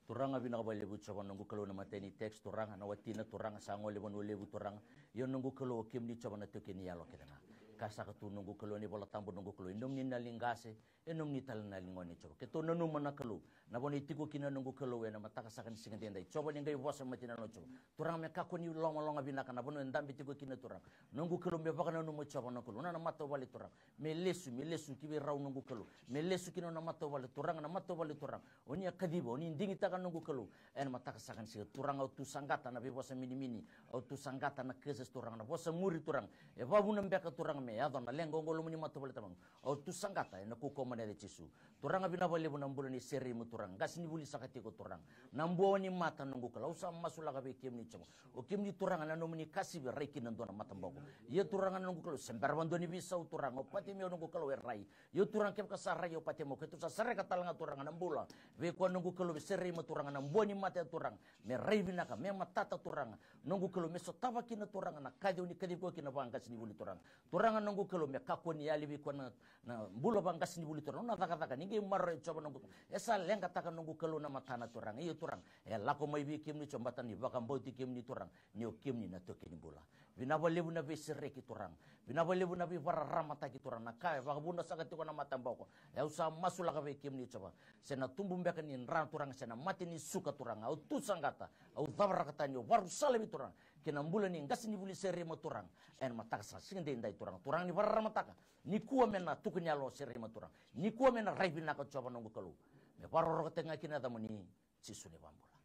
Turaga, vinaka vakalevu Jiova noqu Kalou na matai ni text Turaga, na watina Turaga sa gole Vanua Levu Turaga. Io noqu Kalou, o kemuni Jiova na taukei ni yalo kece ga. Ka saka tu noqu Kalou, na iVola Tabu noqu Kalou, e nomuni na yali qase, e nomuni tale na yali gone Jiova. Keitou nanuma na Kalou, na vanua e tiko kina noqu Kalou ena mataka saka ni siga edaidai. Jiova, ni qai vosa mai tina na Jiova. Turaga, me kakua ni logaloga vinaka na vanua e dabe tiko kina Turaga. Noqu Kalou, me vakananuma Jiova noqu Kalou, na nona matavuvale Turaga. Me lesu, me lesu ki vei rau noqu Kalou. Me lesu ki na nona matavuvale Turaga, na matavuvale Turaga. O ni a kaciva, o ni digitaka noqu Kalou. Ena mataka saka ni siga Turaga, au tu saqata na veivosa minimini. Au tu saqata na curses Turaga, na vosa muri Turaga. E vakavuna beka Turaga me yaco na leqa oqo loma ni matavuvale Tamaqu. Au tu saqata ena kaukauwa mana yaca i Jisu. Turaga, vinaka vakalevu na bula nei Sereima Turaga, qasenivuli saka tiko Turaga. Na buawa ni mata noqu Kalou, au sa masulaka vei kemuni Jiova. O kemuni Turaga na nomuni kasivi rai kina dua na mataboko. Ia Turaga na noqu Kalou, se bera vakadua ni veisau Turaga, o Patimeo noqu Kalou e rai. Io Turaga, kevaka sa rai o Patimeo, keitou sa sereka tale ga Turaga na bula vei koya noqu Kalou, vei Sereima Turaga, na buawa ni mata ya Turaga. Me rai vinaka, me matata Turaga. Noqu Kalou, me sotava kina Turaga na kaci o ni kacivi koya kina vakaqasenivuli Turaga. Turaga noqu Kalou, me kakua ni yali vei koya na, na bula vakaqasenivuli Turaga. Na cakacaka ni qai maroroya Jiova noqu Kalou. E sa leqataka noqu Kalou na matana Turaga. Io Turaga, e lako mai vei kemuni Jiova, baleta ni vakabauti kemuni Turaga. Ni o kemuni na taukei ni bula. Vinaka vakalevu na veisereki Turaga. Vinaka vakalevu na veivakararamataki Turaga. Na ka e vakavuna saka tiko na mataboko. E au sa masulaka vei kemuni Jiova. Se na tubu beka ni dra Turaga, se na mate ni suka Turaga. Au tu saqata. Au cavaraka tani, au vakarusala vei Turaga. Kei na bula nei qasenivuli Sereima Turaga. Ena mataka saka ni siga edaidai Turaga. Turaga ni vakararamataka. Nikua me na tuku ni yalo o Sereima Turaga. Nikua me na rai vinaka Jiova noqu Kalou. Me vakarokorokotaki ga kina na yacamuni, Jisu na iVakabula.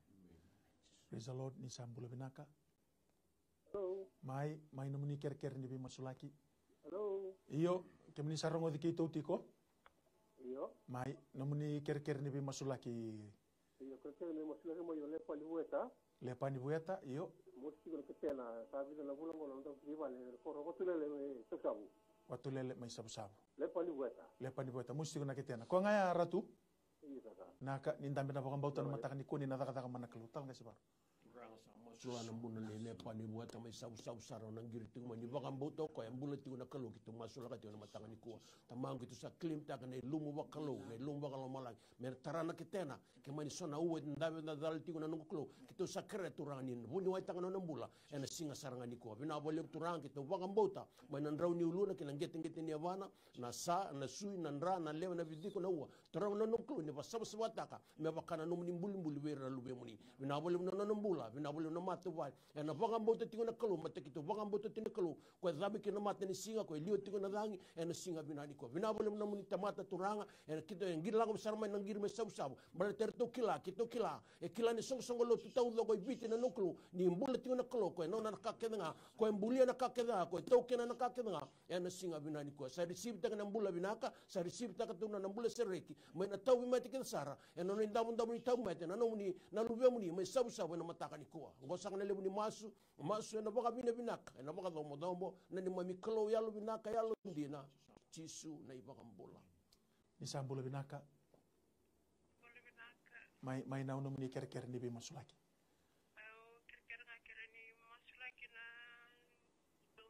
Praise the Lord, ni sa bula vinaka. Hello. Mai, mai nomuni kerekere ni veimasulaki. Hello. Io, kemuni sa rogoci keitou tiko? Io. Mai, nomuni kerekere ni veimasulaki. Io, kerekere ni veimasulaki mai o Lepa ni Vueta. Lepa ni Vueta, io. Mosi tiko na ketena, sa vica na vula qo na nodrau tiko i vale, koro Vatulele mai Savusavu. Vatulele mai Savusavu. Lepa ni Vueta. Lepa ni Vueta, mosi tiko na ketena. Koya ga ya Ratu? Io, saka. Naka, ni dabe na vakabauta na mataka nikua ni na cakacaka mana Kalou. Tala ga Sivaro. Turaga sa masulaka na bula nei Lepa ni Vueta mai Savusavu sara, au na qiri tiko mai ni vakabauta o koya e bula tiko na Kalou, keitou masulaka tiko na mataka nikua. Tamaqu, keitou sa claim-taka na ilumu vakalou, na ilumu vakalomalagi. Me na tara na ketena, ke mani so na ua e dave na cala tiko na noqu Kalou. Keitou sa kerea Turaga ni vuniwaitaka na nona bula ena siga sara ga nikua. Vinaka vakalevu Turaga, keitou vakabauta mai na drau ni uluna ki na qeteqete ni yavana, na sa, na sui, na dra, na lewe, na viciko, na ua. Turaga na noqu Kalou, ni vakasavasavataka me vaka na nomuni bulibuli vei ira na luvemuni. Vinaka vakalevu na nona bula, vinaka vakalevu na matavuvale. Ena vakabauta tiko na Kalou, mata keitou vakabauta tiko na Kalou. Ko e cabe kina na mata ni siga, ko e liwa tiko na cagi ena siga vinaka nikua. Vinaka vakalevu na nomuni tamata Turaga, ena keitou e qiri lako sara mai na qiri mai Savusavu. Baleta eratou kila, keitou kila, e kila ni soqosoqo lotu taucoko e Viti na noqu Kalou, ni bula tiko na Kalou, ko e nona na ka kece ga, ko e bulia na ka kece ga, ko e taukena na ka kece ga. Ena siga vinaka nikua sa receive-taka na bula vinaka, sa receive-taka tu na bula sereki mai na tauvimate kece sara. Ena nona idavodavo ni tauvimate na nomuni, na luvemuni mai Savusavu ena mataka nikua. Oqo saka na levu ni masu, masu ena vakavinavinaka, ena vakacobocobo na neimami Kalou yalovinaka, yalodina, Jisu na iVakabula. Ni sa bula vinaka. Bula vinaka. Mai, mai na nomuni kerekere ni veimasulaki. Au kerekere ga kere ni masulaki na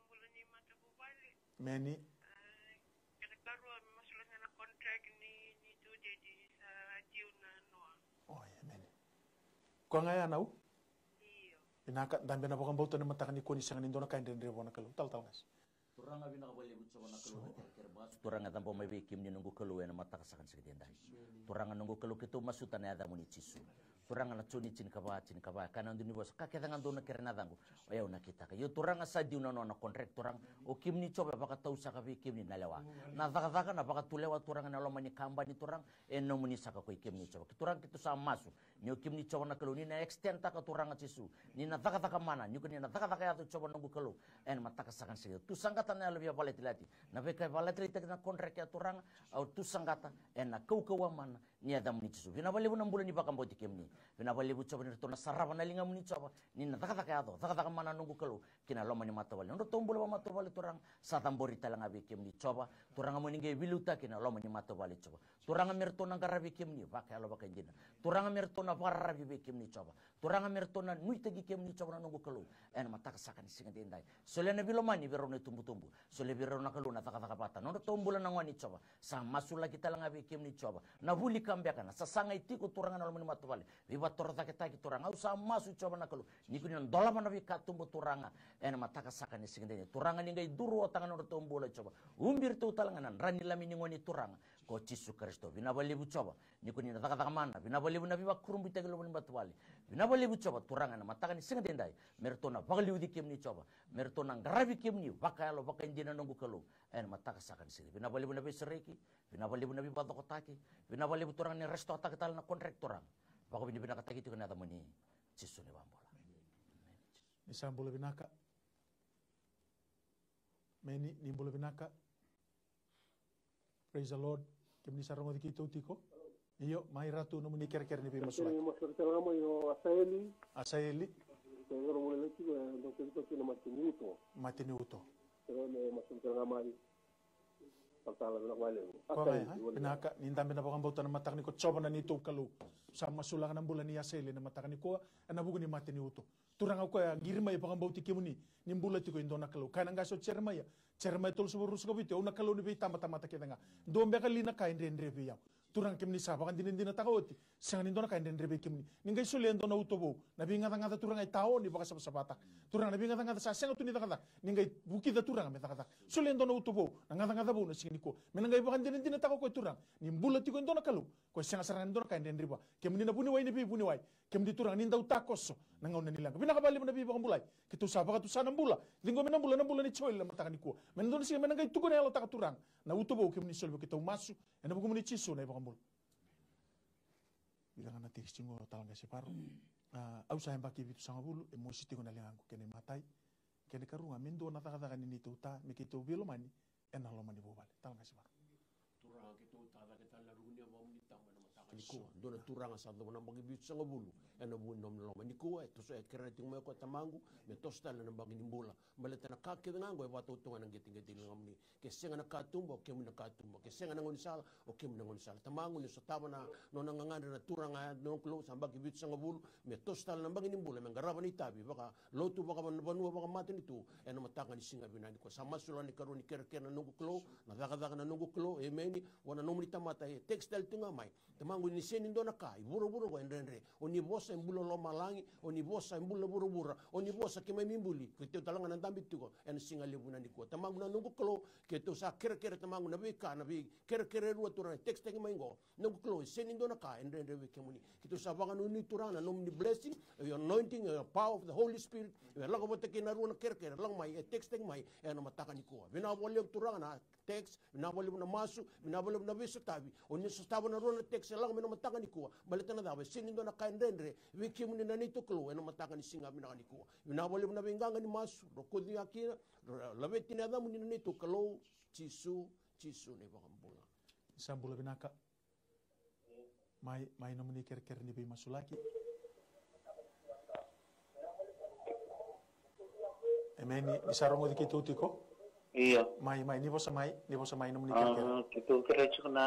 bula ni matavuvale. Meni. A, kena karua me masulaki na contract ni, ni tu dedi sa tiu na noa. O, ia, meni. Koya ga ya nau? Io. Vinaka, dabe na vakabauta na mataka nikua ni sega ni dua na ka e dredre vua na Kalou. Talatala Gasi. Turaga vinaka vakalevu Jiova na Kalou na kerekere masu. Turaga e cabau mai vei kemuni noqu Kalou ena mataka saka ni siga edaidai. Turaga noqu Kalou keitou masuta na yacamuni Jisu. Turaga na Joni tinikava, tinikava, e kaya na dua ni vosa, ka kece ga dou na kere na yacaqu, o yau na kitaka. Io Turaga sa diu na nona contract Turaga. O kemuni Jiova e vakatau saka vei kemuni na lewa. Na cakacaka, na vakatulewa Turaga na loma ni kabani Turaga. E nomuni saka ko i kemuni Jiova. Ki Turaga keitou sa masu. Ni o kemuni Jiova na Kalou, ni na extend-taka Turaga Jisu. Ni na cakacaka mana, ni ko ni na cakacaka yaco Jiova noqu Kalou. Ena mataka saka ni siga. Tu saqata na yalo via valatilataki. Na veika e valatilataki na contract ya Turaga. Au tu saqata, ena kaukauwa mana. Ni yacamuni Jisu. Vinaka vakalevu na bula ni vakabauti kemuni. Vinaka vakalevu Jiova ni ratou na sarava na ligamuni Jiova. Ni na cakacaka yaco, cakacaka mana noqu Kalou. Ki na loma ni matavuvale. Nodratou bula vakamatavuvale Turaga. Sa cabori tale ga vei kemuni Jiova. Turaga mo ni qai veiliutaki na loma ni matavuvale Jiova. Turaga me ratou na qaravi kemuni vakayalo vakaidina. Turaga me ratou na vakararavi vei kemuni Jiova. Turaga me ratou na nuitaki kemuni Jiova na noqu Kalou. Ena mataka saka ni siga edaidai. Solia na veilomani vei rau na itubutubu. Solia vei rau na Kalou na cakacaka vata. Nodratou bula na gone Jiova. Sa masulaki tale ga vei kemuni Jiova. Na vuli ka beka na sasaga e tiko Turaga na loma ni matavuvale. Veivakatorocaketaki Turaga. Au sa masu Jiova na Kalou. Ni ko ni na dolava na veikatuba Turaga. Ena mataka saka ni siga edaidai. Turaga ni qai duruotaka nodratou bula Jiova. Ubi iratou tale ga na dra ni Lami ni gone Turaga. Ko Jisu Karisito. Vinaka vakalevu Jiova. Ni ko ni na cakacaka mana, vinaka vakalevu na veivakurabuitaki loma ni matavuvale. Vinaka vakalevu Jiova, Turaga ena mataka ni siga edaidai. Me ratou na vakaliuci kemuni Jiova. Me ratou na qaravi kemuni, vakayalo, vakaidina noqu Kalou. Ena mataka saka ni siga. Vinaka vakalevu na veisereki, vinaka vakalevu na veivakacokotaki, vinaka vakalevu Turaga ni restore-taka tale na contract Turaga. Vakavinavinakataki tiko na yacamuni, Jisu ni vakabula. Ni sa bula vinaka. Meni, ni bula vinaka. Praise the Lord. Kemuni sa rogoci keitou tiko? Io, mai Ratu, nomuni kerekere ni veimasulaki. Kerekere ni masulaki tale ga mai o Asaeli. Asaeli. Kerekere ni masulaki tiko, e, dau kerekere tiko na mate ni uto. Mate ni uto. Kerekere ni masulaki tale ga mai. Talatala, vinaka vakalevu. Koya ga ya, Asaeli, vinaka, ni dabe na vakabauta na mataka nikua, Jiova na neitou Kalou. Sa masulaka na bula ni Asaeli na mataka nikua, ena vuku ni mate ni uto. Turaga, o koya qiri mai vakabauti kemuni, ni bula tiko e dua na Kalou. Kaya na qase o Jeremaia, Jeremaia tolusagavulu, ruasagavulu ka vitu, au na Kalou ni veitabatamata kece ga. Dua beka li na ka e dredre vei au? Turaga, kemuni sa vakadinadinataka oti, sega ni dua na ka e dredre vei kemuni. Ni qai solia e dua na uto vou, na veigacagaca Turaga e tao ni vakasavasavataka. Turaga, na veigacagaca sa sega tu ni cakacaka, ni qai vukica Turaga me cakacaka. Solia e dua na uto vou, na gacagaca vou na siga nikua. Me na qai vakadinadinataka o koya Turaga, ni bula tiko e dua na Kalou. Ko e sega sara ga ni dua na ka e dredre vua. Kemuni na vuniwai ni veivuniwai. Kemuni Turaga ni dau takoso na gauna ni leqa. Vinaka vakalevu na veivakabulai. Keitou sa vakatusa na bula. Ciqomi na bula, na bula nei Joeli na mataka nikua. Me na dua na siga me na qai tukuna e yalotaka Turaga na uto vou kemuni soli vei keitou, masu ena vukumuni Jisu na iVakabula. Vica ga na tekisi qo, Talaqase Varo. A, au sa yabaki vitusagavulu, e mosi tiko na ligaqu, kena imatai. Kena ikarua ga, me dua na cakacaka ni neitou ta, me keitou veilomani ena loma ni vuvale. Talaqase Varo. Turaga, keitou ta cake tale na ruku ni yavamuni tabu ena mataka nikua. Dua na turaga sa yacova na yabaki vitusagavulu ena vuku ni nomuni loloma. Nikua e toso, e kerea tiko mai o koya, Tamaqu, me toso tale na yabaki ni bula. Baleta na ka kece ga oqo e vakatautauvata ga ena qeteqete ni ligamuni. Ke sega na katuba, o kemuni na katuba. Ke sega na gaunisala, o kemuni na gaunisala. Tamaqu, ni sotava na nona gagadre na turaga ya, noqu Kalou, sa yabaki vitusagavulu, me toso tale na yabaki ni bula, me qarava na itavi vakalotu, vakavanua, vakamatanitu, ena mataka ni siga vinaka nikua. Sa masulaka na ikarua ni kerekere, na noqu Kalou, na cakacaka, na noqu Kalou, emeni. Vua na nomuni tamata e text tale tu ga mai. Tamaqu, ni sega ni dua na ka e vuravura oqo e dredre. O ni vosa e bula lomalagi, o ni vosa e bula vuravura, o ni vosa keimami buli, keitou tale ga na dabe tiko ena siga levu vinaka nikua. Tamaqu, na noqu Kalou, keitou sa kerekere, Tamaqu, na veika, na veikerekere e rua, Turaga, e text taki mai oqo. Noqu Kalou, e sega ni dua na ka e dredre vei kemuni. Keitou sa vakanuinui, Turaga, na nomuni blessing, your anointing, your power of the Holy Spirit, e lako vata kei na rua na kerekere lako mai, e text taki mai ena mataka nikua. Vinaka vakalevu, Turaga, na text, vinaka vakalevu na masu, vinaka vakalevu na veisotavi. O ni sotava na rua na text e lako mai ena mataka nikua. Baleta na cava? E sega ni dua na ka e dredre vei kemuni, na neitou Kalou, ena mataka ni siga vinaka nikua. Vinaka vakalevu na veiqaqa ni masu, rokoci ga kina, ra laveti na yacamuni, na neitou Kalou, Jisu, Jisu na iVakabula. Sa bula vinaka. Mai, mai nomuni kerekere ni veimasulaki. Emeni, ni sa rogoci keitou tiko? Io. Mai, mai, ni vosa mai, ni vosa mai nomuni kerekere. A, keitou kerea tiko na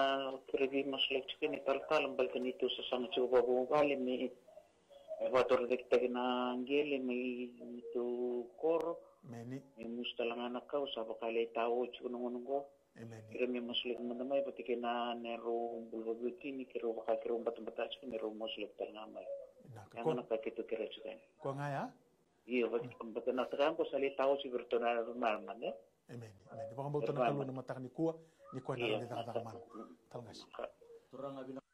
kere veimasulaki tiko ni talatala, baleta ni tou sasaga tiko vakavuvale me, me vakatorocaketaki na qele mai neitou koro. Emeni. Me musu tale ga na kau, sa vaka lai tao tiko na gauna oqo. Emeni. Keirau me masulaki mada mai vata kei na neirau bula vakaveitini, keirau vaka keirau batabata tiko, me rau masulaki tale ga mai. Vinaka. Ia ko, na ka keitou kerea tiko yani. Ko ga ya? Io, vata, vata na taka qo sa lai taosi vei iratou na marama, ne? Emeni, emeni. Vakabauta na Kalou ena mataka nikua, ni koya na, io, rawa ni cakacaka mana. Talaqase. Turaga, vinaka.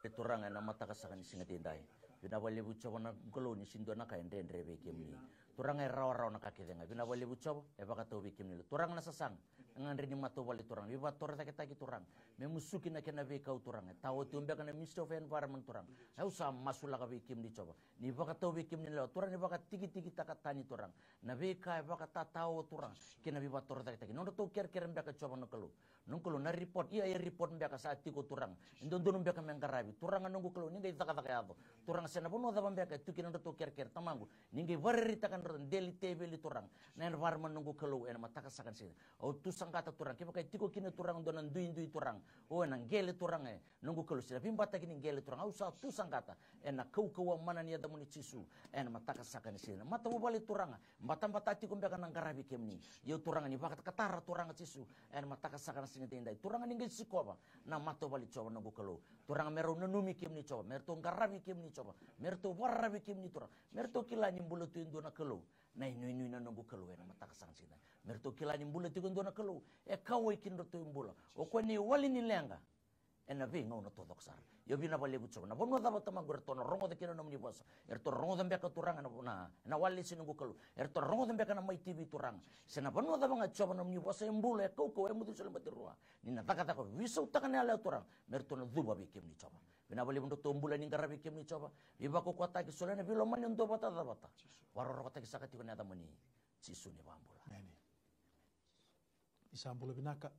E Turaga, ena mataka saka ni siga edaidai, vinaka vakalevu Jiova na Kalou, ni sega ni dua na ka e dredre vei kemuni. Turaga, e rawarawa na ka kece ga. Vinaka vakalevu Jiova, e vakatau vei kemuni. Turaga, na sasaga, e gadrevi ni matavuvale, Turaga, veivakatorocaketaki, Turaga, me musuki na kena veikau, Turaga. E tawa tiko beka na Ministry of Environment, Turaga. Au sa masulaka vei kemuni Jiova, ni vakatau vei kemuni na lewa, Turaga, ni vakatikitikitaka tani, Turaga, na veika e vakatatao, Turaga, kei na veivakatorocaketaki. Nodratou kerekere beka Jiova na Kalou, noqu Kalou, na report, ia e report beka sa tiko, Turaga, e dodonu beka me qaravi. Turaga, noqu Kalou, ni qai cakacaka yaco, Turaga, se na vanua cava beka e tu kina nodratou kerekere, Tamaqu, ni qai vakaraitaka nodratou daily teveli, Turaga, na environment, noqu Kalou, ena mataka saka ni siga. Au tu saqata, Turaga, kevaka e tiko kina, Turaga, dua na duidui, Turaga, o ena qele, Turaga, e noqu Kalou, se na veibataki ni qele, Turaga, au sa tu saqata ena kaukauwa mana ni yacamuni Jisu, ena mataka saka ni siga. Matavuvale, Turaga, batabata tiko beka na qaravi kemuni. Ia, Turaga, ni vakatara, Turaga Jisu, ena mataka saka ni siga edaidai, Turaga, ni qai sikova na matavuvale Jiova, noqu Kalou. Turaga, me rau nanumi kemuni Jiova, me ratou qaravi kemuni Jiova, me ratou vakararavi kemuni, Turaga, me ratou kila ni bula tu e dua na Kalou, na inuinui, na noqu Kalou, ena mataka saka ni siga edaidai. Me ratou kila ni bula tiko e dua na Kalou e kauwai kedratou bula. O koya na iwali ni leqa ena veigauna taucoko sara. Io, vinaka vakalevu Jiova. Na vanua cava, Tamaqu, eratou na rogoca kina na nomuni vosa? Eratou na rogoca beka, Turaga, na, na, na walesi, noqu Kalou? Eratou na rogoca beka na Mai TV, Turaga? Se na vanua cava ga, Jiova, na nomuni vosa e bula, e kaukauwa, e mucu soli mate rua, ni na cakacaka, veisautaka na yalewa, Turaga, me ratou na cuva vei kemuni Jiova. Vinaka vakalevu nodratou bula ni qaravi kemuni Jiova. Veivakaukauwataki, solia na veilomani, duavata, cavata. Vakarorokotaki saka tiko na yacamuni Jisu na iVakabula. Emeni. Ni sa bula vinaka.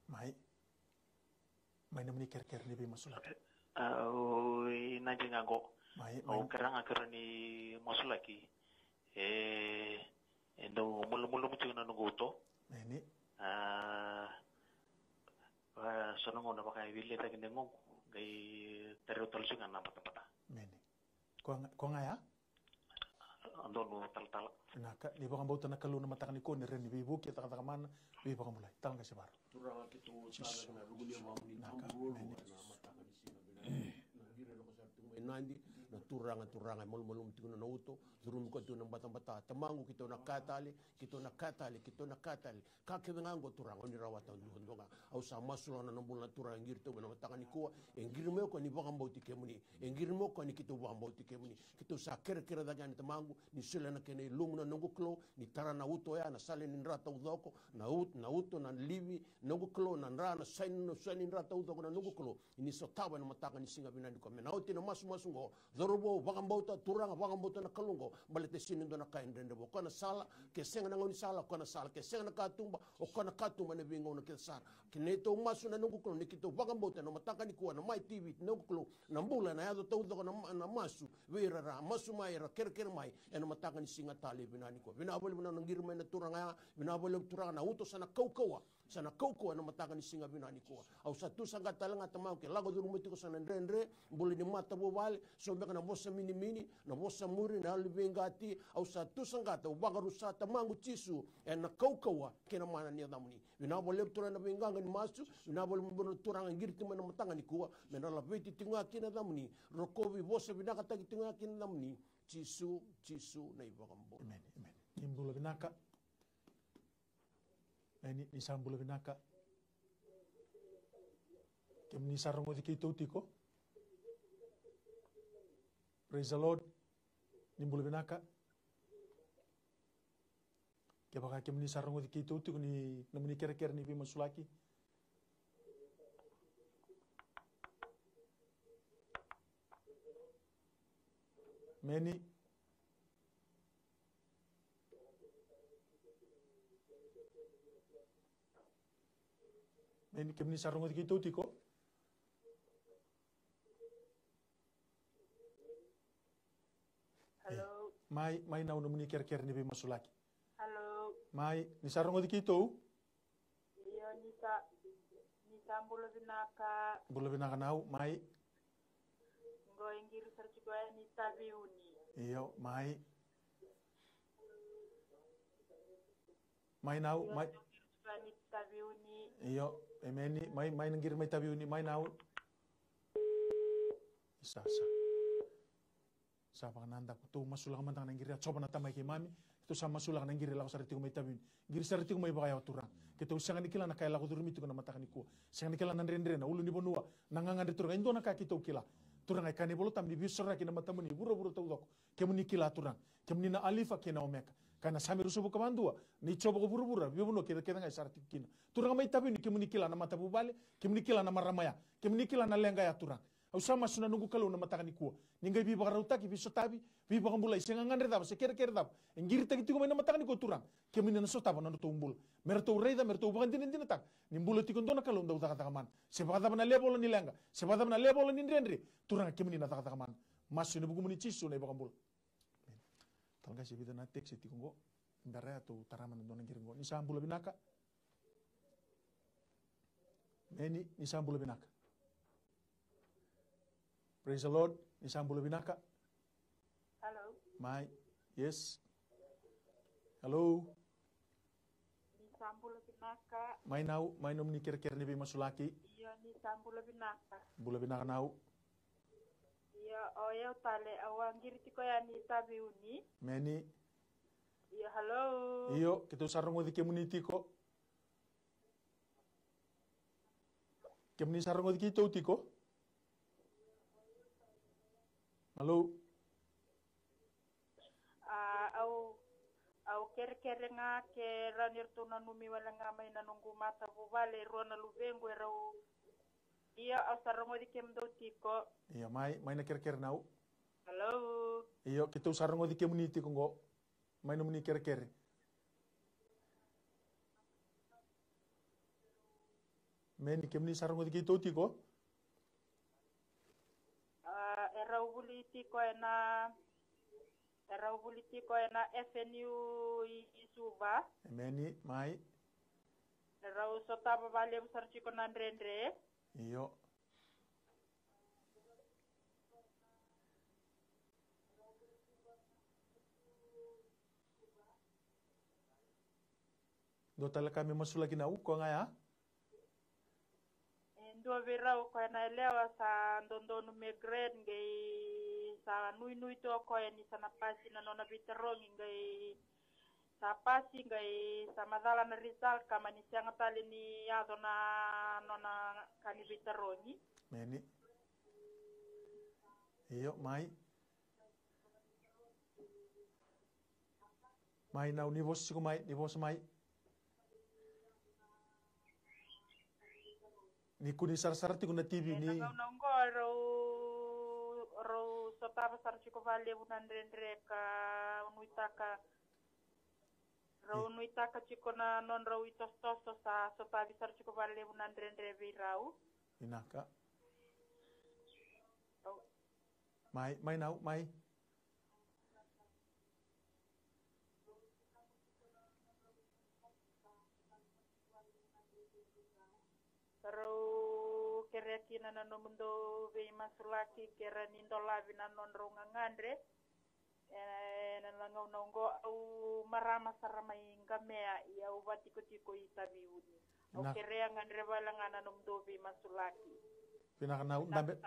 Mai. Mai nomuni kerekere ni veimasulaki. Au, i Nadi ga qo. Mai, mai. Au kerea ga, kerea ni masulaki. E, e dau malumalumu tiko na noqu uto. Emeni. A, a, so na gauna vaka e viletaki na yagoqu, qai tarai au tale tiko ga na batabata. Emeni. Ko ga, ko ga ya? Donu talatala. Vinaka, ni vakabauta na Kalou ena mataka nikua ni rawa ni veivuke, cakacaka mana, veivakabulai. Talaqase Varo. Turaga, keitou sa cake ena ruku ni yavamuni tabu ruarua ena mataka ni siga vinaka. Na qiri na ko sa tu mai Nadi, na Turaga, Turaga, e malumalumu tiko na uto, curumi koya tiko na batabata. Tamaqu, keitou na kaya tale, keitou na kaya tale, keitou na kaya tale. Ka kece ga oqo, Turaga, o ni rawata duadua ga. Au sa masulaka na bula, na Turaga, e qiri tu mai na mataka nikua. E qiri mai o koya ni vakabauti kemuni. E qiri mai o koya ni keitou vakabauti kemuni. Keitou sa kerekere cake yani, Tamaqu, ni solia na kena ilumu na noqu Kalou, ni tara na uto oya na sala ni dra taucoko, na ut-, na uto, na livi, noqu Kalou, na dra, na saini, na saini dra taucoko, na noqu Kalou. Ni sotava ena mataka ni siga vinaka nikua. Me na oti na masumasu oqo, cauravou, vakabauta, Turaga, vakabauta na Kalou oqo, baleta e sega ni dua na ka e dredre vua. O koya na sala, ke sega na gaunisala, o koya na sala, ke sega na katuba, o koya na katuba ena veigauna kece sara. Ke neitou masu, na noqu Kalou, ni keitou vakabauta ena mataka nikua, na Mai T V, noqu Kalou, na bula ena yaco taucoko na ma-, na masu vei ira era masu mai, era kerekere mai ena mataka ni siga tale vinaka nikua. Vinaka vakalevu na qiri mai na turaga ya, vinaka vakalevu Turaga, na uto sa na kaukauwa, sa na kaukauwa ena mataka ni siga vinaka nikua. Au sa tu saqata tale ga, Tamaqu, ke lako curuma tiko sa na dredre, bula ni matavuvale, so beka na vosa minimini, na vosa muri, na yalo ni veiqati. Au sa tu saqata, au vakarusa, Tamaqu Jisu, ena kaukauwa kei na mana ni yacamuni. Vinaka vakalevu Turaga na veiqaqa ni masu, vinaka vakalevu na Turaga e qiri tiko mai na mataka nikua, me na laveti tiko ga kina na yacamuni, rokovi, vosa vinakataki tiko ga kina na yacamuni. Jisu, Jisu na iVakabula. Emeni, emeni. Ni bula vinaka. Emeni, ni sa bula vinaka. Kemuni sa rogoci keitou tiko. Praise the Lord. Ni bula vinaka. Kevaka kemuni sa rogoci keitou tiko ni nomuni kerekere ni veimasulaki. Emeni. Emeni, kemuni sa rogoci keitou tiko. Hello. E, mai, mai Nau, nomuni kerekere ni veimasulaki. Hello. Mai, ni sa rogoci keitou? Io, ni sa, ni sa bula vinaka. Bula vinaka Nau, mai. Qo e qiri sara tiko yani Taveuni. Io, mai. Mai Nau, mai. Io, emeni, mai, mai na qiri mai Taveuni, mai Nau. Sa, sa. Sa vakanadaku, tou masulaka mada ga na qiri a Jiova na Tamai keimami. Keitou sa masulaka na qiri e lako sara tiko mai Taveuni. Qiri sara tiko mai vakayawa Turaga. Keitou sega ni kila na ka e lako curumi tiko na mataka nikua. Sega ni kila na dredre, na ulunivanua, na gagadre Turaga. E dua na ka keitou kila. Turaga, e kaya na iVolatabu ni veisoraki na matamuni e vuravura taucoko. Kemuni kila Turaga, kemuni na Alifa kei na Omeka. Kaya na Same ruasagavulu ka vakadua, ni Jiova ko vuravura, veivanua kece kece ga e sara tiko kina. Turaga mai Taveuni, kemuni kila na matavuvale, kemuni kila na marama ya, kemuni kila na leqa ya Turaga. Au sa masu na noqu Kalou na mataka nikua, ni qai veivakarautaki, veisotavi, veivakabulai, se gagadre cava, se kerekere cava e qiritaki tiko mai na mataka nikua Turaga, kemuni na sotava na nodratou bula. Me ratou raica, me ratou vakadinadinataka ni bula tiko dua na Kalou dau cakacaka mana. Se vakacava na level ni leqa, se vakacava na level ni dredre, Turaga kemuni na cakacaka mana. Masu ena vukumuni Jisu na iVakabula. Emeni. Talega se vica na text e tiko qo. Bera ya tou tara mada dua na qiri qo. Ni sa bula vinaka. Emeni, ni sa bula vinaka. Praise the Lord. Ni sa bula vinaka. Hello. Mai. Yes. Hello. Ni sa bula vinaka. Mai Nau, mai nomuni kerekere ni veimasulaki. Io, ni sa bula vinaka. Bula vinaka Nau. Io, o yau tale, au a qiri tiko yani Taveuni. Emeni. Io, hello. Io, keitou sa rogoci kemuni tiko. Kemuni sa rogoci keitou tiko? Hello? A, au, au kerekere ga ke rawa ni ratou nanumi wale ga mai na noqu matavuvale, e rua na luvequ e rau. Io, au sa rogoci kemudou tiko. Io, mai, mai na kerekere Nau. Hello. Io, keitou sa rogoci kemuni tiko qo. Mai nomuni kerekere. Emeni, kemuni sa rogoci keitou tiko? A, e rau vuli tiko ena, e rau vuli tiko ena F N U i, i Suva. Emeni, mai. E rau sotava valevu sara tiko na dredre. Io. Dua tale ka me masulaki Nau, ko ga ya? E dua vei rau ko ena yalewa sa dodonu me grade qei Sa nuinui tu o koya ni sa na pasi na nona veitarogi, qai sa pasi, qai sa macala na result, ka mani sega tale ni yaco na nona ka ni veitarogi. Meni. Io, mai. Mai, nau, ni vosa tiko mai, ni vosa mai. Ni kua ni sarasara tiko na T V. E, ni na gauna oqo rau, rau sotava sara tiko vakalevu na dredre ka nuitaka. Rau nuitaka tiko na nodrau itosotoso, sa sotavi sara tiko vakalevu na dredre vei rau. Vinaka. Au. Mai, mai, nau, mai. Rau kerea kina na nomudou veimasulaki, ke ra ni dolavi na nodrau gagadre. E, na gauna oqo au marama sara mai Qamea, ia au vatikotiko i Taveuni. Au kerea gadreva wale ga na nomudou veimasulaki. Vinaka, nau, dabe.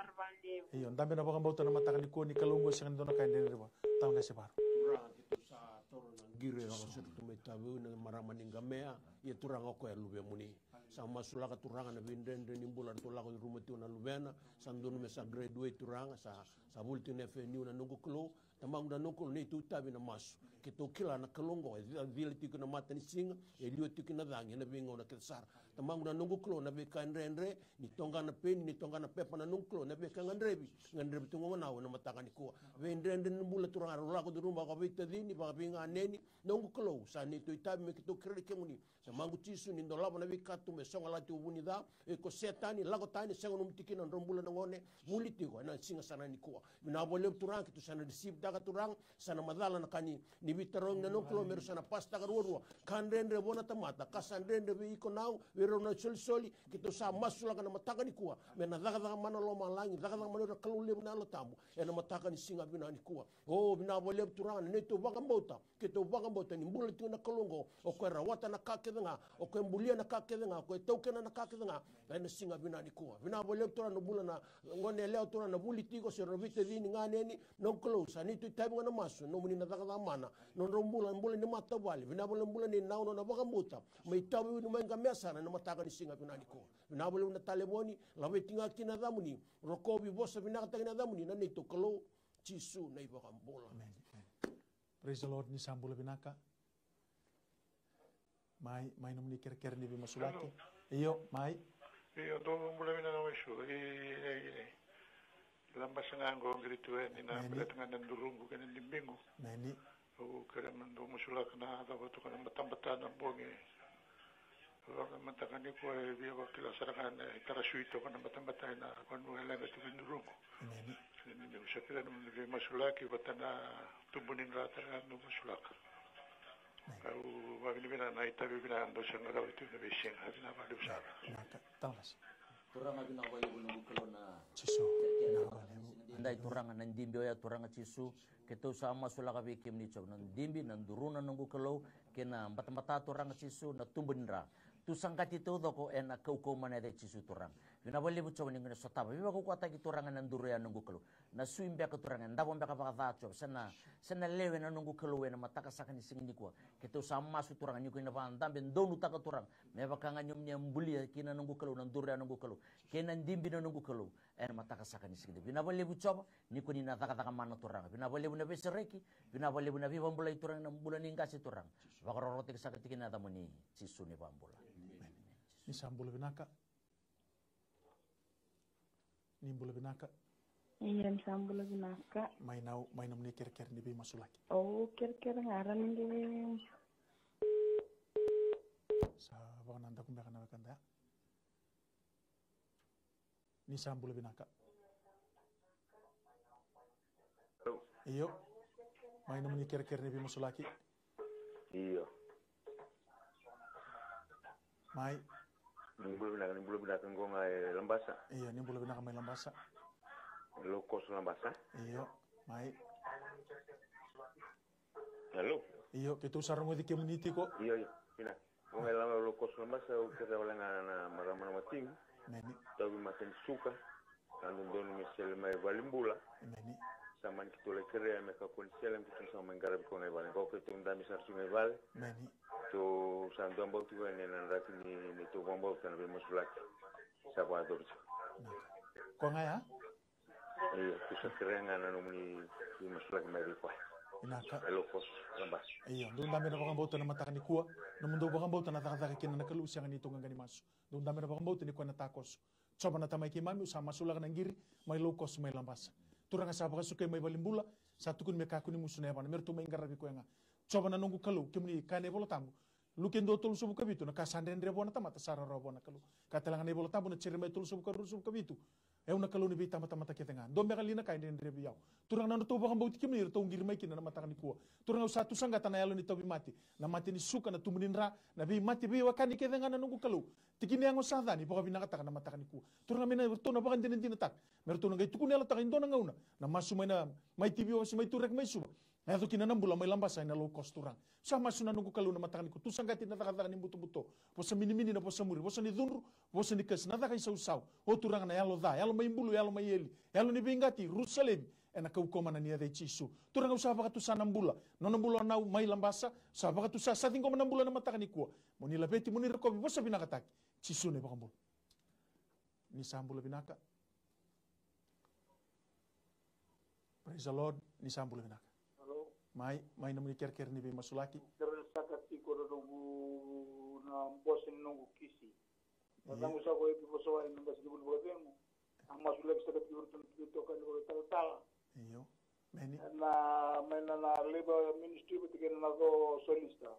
Io, dabe na vakabauta na mataka nikua ni Kalou oqo, sega ni dua na ka e dredre vua. Tau qase varo. Turaga, keitou sa toro na qiri e vakasota tu mai Taveuni na marama ni Qamea. Ia Turaga, o koya luvemuni. Sa masulaka Turaga na veidredre ni bula ratou lako curuma tiko na luvena. Sa donu me sa graduate Turaga, sa, sa vuli tiko na F N U na noqu Kalou. Tamaqu na noqu Kalou, neitou itavi na masu. Keitou kila na Kalou oqo e cila tiko na matanisiga, e liwa tiko na cagi ena veigauna kece sara. Tamaqu na noqu Kalou, na veika e dredre, ni toqa na peni, ni toqa na pepa na noqu Kalou, na veika e gadrevi, gadrevi tu ga o Gone Au ena mataka nikua. Veidredre ni bula Turaga, rau lako curuma vakaveitacini, vakaveiganeni, noqu Kalou, sa neitou itavi me keitou kerea kemuni. Tamaqu Jisu, ni dolava na veikatuba e sogalati o vu ni ca, e ko Setani, lako tani, sega nomu tikina, drau bula na gone, vuli tiko ena siga sara nikua. Vinaka vakalevu Turaga, keitou sa na receive-taka Turaga, sa na macala na ka ni, ni veitarogi na noqu Kalou, me rau sa na pasitaka ruarua. Ka dredre vua na tamata, ka sa dredre vei iko Gone Au, vei rau na isolisoli, keitou sa masulaka na mataka nikua, me na cakacaka mana lomalagi, cakacaka mana ira na Kalou levu na Yalo Tabu, ena mataka ni siga vinaka nikua. O, vinaka vakalevu Turaga, na neitou vakabauta, keitou vakabauta ni bula tiko na Kalou oqo, o koya e rawata na ka kece ga, o koya e bulia na ka kece ga, o koya e taukena na ka kece ga, ena siga vinaka nikua. Vinaka vakalevu Turaga na bula na gone yalewa Turaga na vuli tiko, se rau veitacini, ganeni, noqu Kalou, sa neitou itavi ga na masu, nomuni na cakacaka mana, nodrau bula, bula ni matavuvale, vinaka vakalevu bula nei Gone Au, nona vakabauta, mai Taveuni mai Qamea sara, ena mataka ni siga vinaka nikua. Vinaka vakalevu na talevoni, laveti ga kina na yacamuni, rokovi, vosa vinakataki na yacamuni, na neitou Kalou, Jisu na iVakabula. Amen. Praise the Lord, ni sa bula vinaka. Mai, mai nomuni kerekere ni veimasulaki. Hello. Io, mai. Io, dou bula vinaka mai Su. I, i, i, i Labasa ga qo, grade twelve, ni na, meni, baleta ga na duruqu kei na dibiqu. Meni. Au kerea me dou masulaka na cava toka na batabata na bogi. Au na mataka nikua e via vakila sara ga na itarasui toka na batabata ena vanua e leqa tiko e duruqu. Amen. Ni, ni, ni, au sa kerea na nomuni veimasulaki vata na tubu ni dra tale ga dou masulaka. Amen. Au vavinavinaka na itavi vinaka dou sa qarava tu na veisiga. Vinaka vakalevu sara. Vinaka. Tau qase. Turaga, vinaka vakalevu noqu Kalou na Jisu. Vinaka vakalevu. Dai Turaga na dibi oya Turaga Jisu. Keitou sa masulaka vei kemuni Jiova na dibi, na duruna noqu Kalou, kei na batabata Turaga Jisu, na tubu ni dra. Tu saqati taucoko ena kaukauwa mana yaca i Jisu Turaga. Vinaka vakalevu Jiova ni qai na sotava veivakaukauwataki Turaga ena duru ya noqu Kalou. Na sui beka Turaga, e davo beka vakaca Jiova, se na, se na lewe na noqu Kalou ena mataka saka ni siga nikua. Keitou sa masu Turaga ni ko ni na vakadabe donutaka Turaga. Me vaka ga ni omuni a bulia kina noqu Kalou, na duru ya noqu Kalou. Kei na dibi na noqu Kalou. Ena mataka saka ni siga nikua. Vinaka vakalevu Jiova, ni ko ni na cakacaka mana Turaga. Vinaka vakalevu na veisereki, vinaka vakalevu na veivakabulai Turaga, na bula ni qase Turaga. Vakarorotaki saka tiko na yacamuni, Jisu ni vakabula. Amen. Ni sa bula vinaka. Ni bula vinaka. Ia, ni sa bula vinaka. Mai Gone Au, mai nomuni kerekere ni veimasulaki. O, kerekere ga ra ni qai. Sa vakanadaku beka na wekada ya. Ni sa bula vinaka. Hello. Io. Mai nomuni kerekere ni veimasulaki. Io. Mai. Ni bula vinaka, ni bula vinaka, qo ga e Labasa. Io, ni bula vinaka mai Labasa. Low cost Labasa. Io, mai. Hello. Io, keitou sa rogoci kemuni tiko. Io, io, vinaka. Qo ga e Laba, low cost Labasa, au kerea wale ga na marama na watiqu. Meni. Tauvi mata ni suka. Sa dodonu me sele mai valenibula. Meni. Sa mani keitou lai kerea me kakua ni sele, me keitou sa mai qaravi koya ga i vale. Qo keitou dabe sara tu ga i vale. Emeni. Tou sa dua bau tu ga ena draki ni, ni tou vakabauta na veimasulaki. Sa vakayacori tu. Vinaka. Koya ga ya? Io, tou sa kerea ga na nomuni veimasulaki mai vei koya. Vinaka. E low cost, Labasa. Io, dou dabe na vakabauta na mataka nikua. Nomudou vakabauta na cakacaka kina na Kalou, sega ni tou qaqa ni masu. Dou dabe na vakabauta ni koya na takoso. Jiova na Tamai keimami, au sa masulaka na qiri mai low cost mai Labasa. Turaga sa vakasukai mai valenibula, sa tukuni me kakua ni musu na yavana, me ratou mai qaravi koya ga. Jiova na noqu Kalou, kemuni kaya na iVola Tabu. Luke dua tolusagavulu ka vitu, na ka sa dredre vua na tamata, sa rawarawa vua na Kalou. Ka tale ga na iVola Tabu na Jeremaia tolusagavulu ka rua, ruasagavulu ka vitu. Au na Kalou ni veitabatamata kece ga. Dua beka li na ka e dredre vei au? Turaga, na nodratou vakabauti kemuni, ratou qiri mai kina na mataka nikua. Turaga, au sa tusaqata na yalo ni tauvimate, na mate ni suka, na tubu ni dra, na veimate veiwekani kece ga, na noqu Kalou. Tiki ni yago sa ca, ni vakavinakataka na mataka nikua. Turaga, me na ratou na vakadinadinataka, me ratou na qai tukuna yalotaka e dua na gauna na masu mai na, mai T V Ova se mai Turek mai Suva. Na yaco kina na bula mai Labasa ena low cost, Turaga. Sa masu, na noqu Kalou, na mataka nikua, tusaqati na cakacaka ni butobuto. Vosa minimini na vosa muri, vosa ni cudru, vosa ni kasi, na caka isausau. O Turaga, na yalo ca, yalo mai bulu, yalo mai eli, yalo ni veiqati, rusa laivi, ena kaukauwa mana ni yaca i Jisu. Turaga, au sa vakatusa na bula, nona bula o Nau mai Labasa, sa vakatusa, sa ciqoma na bula na mataka nikua. Mo ni laveti, mo ni rokovi, vosa vinakataki. Jisu na iVakabula. Ni sa bula vinaka. Praise the Lord, ni sa bula vinaka. Hello. Mai, mai nomuni kerekere ni veimasulaki. Kere saka tiko na noqu, na bose ni noqu kisi. Ia. Na noqu sa ko epi vosa wai na bose ni vuli vakavemu. A masulaki saka tiko na tumi toka ni vakatalatala. Io. Meni. Na, mai na, na Labour Ministry, vata kei na, na ko solicitor.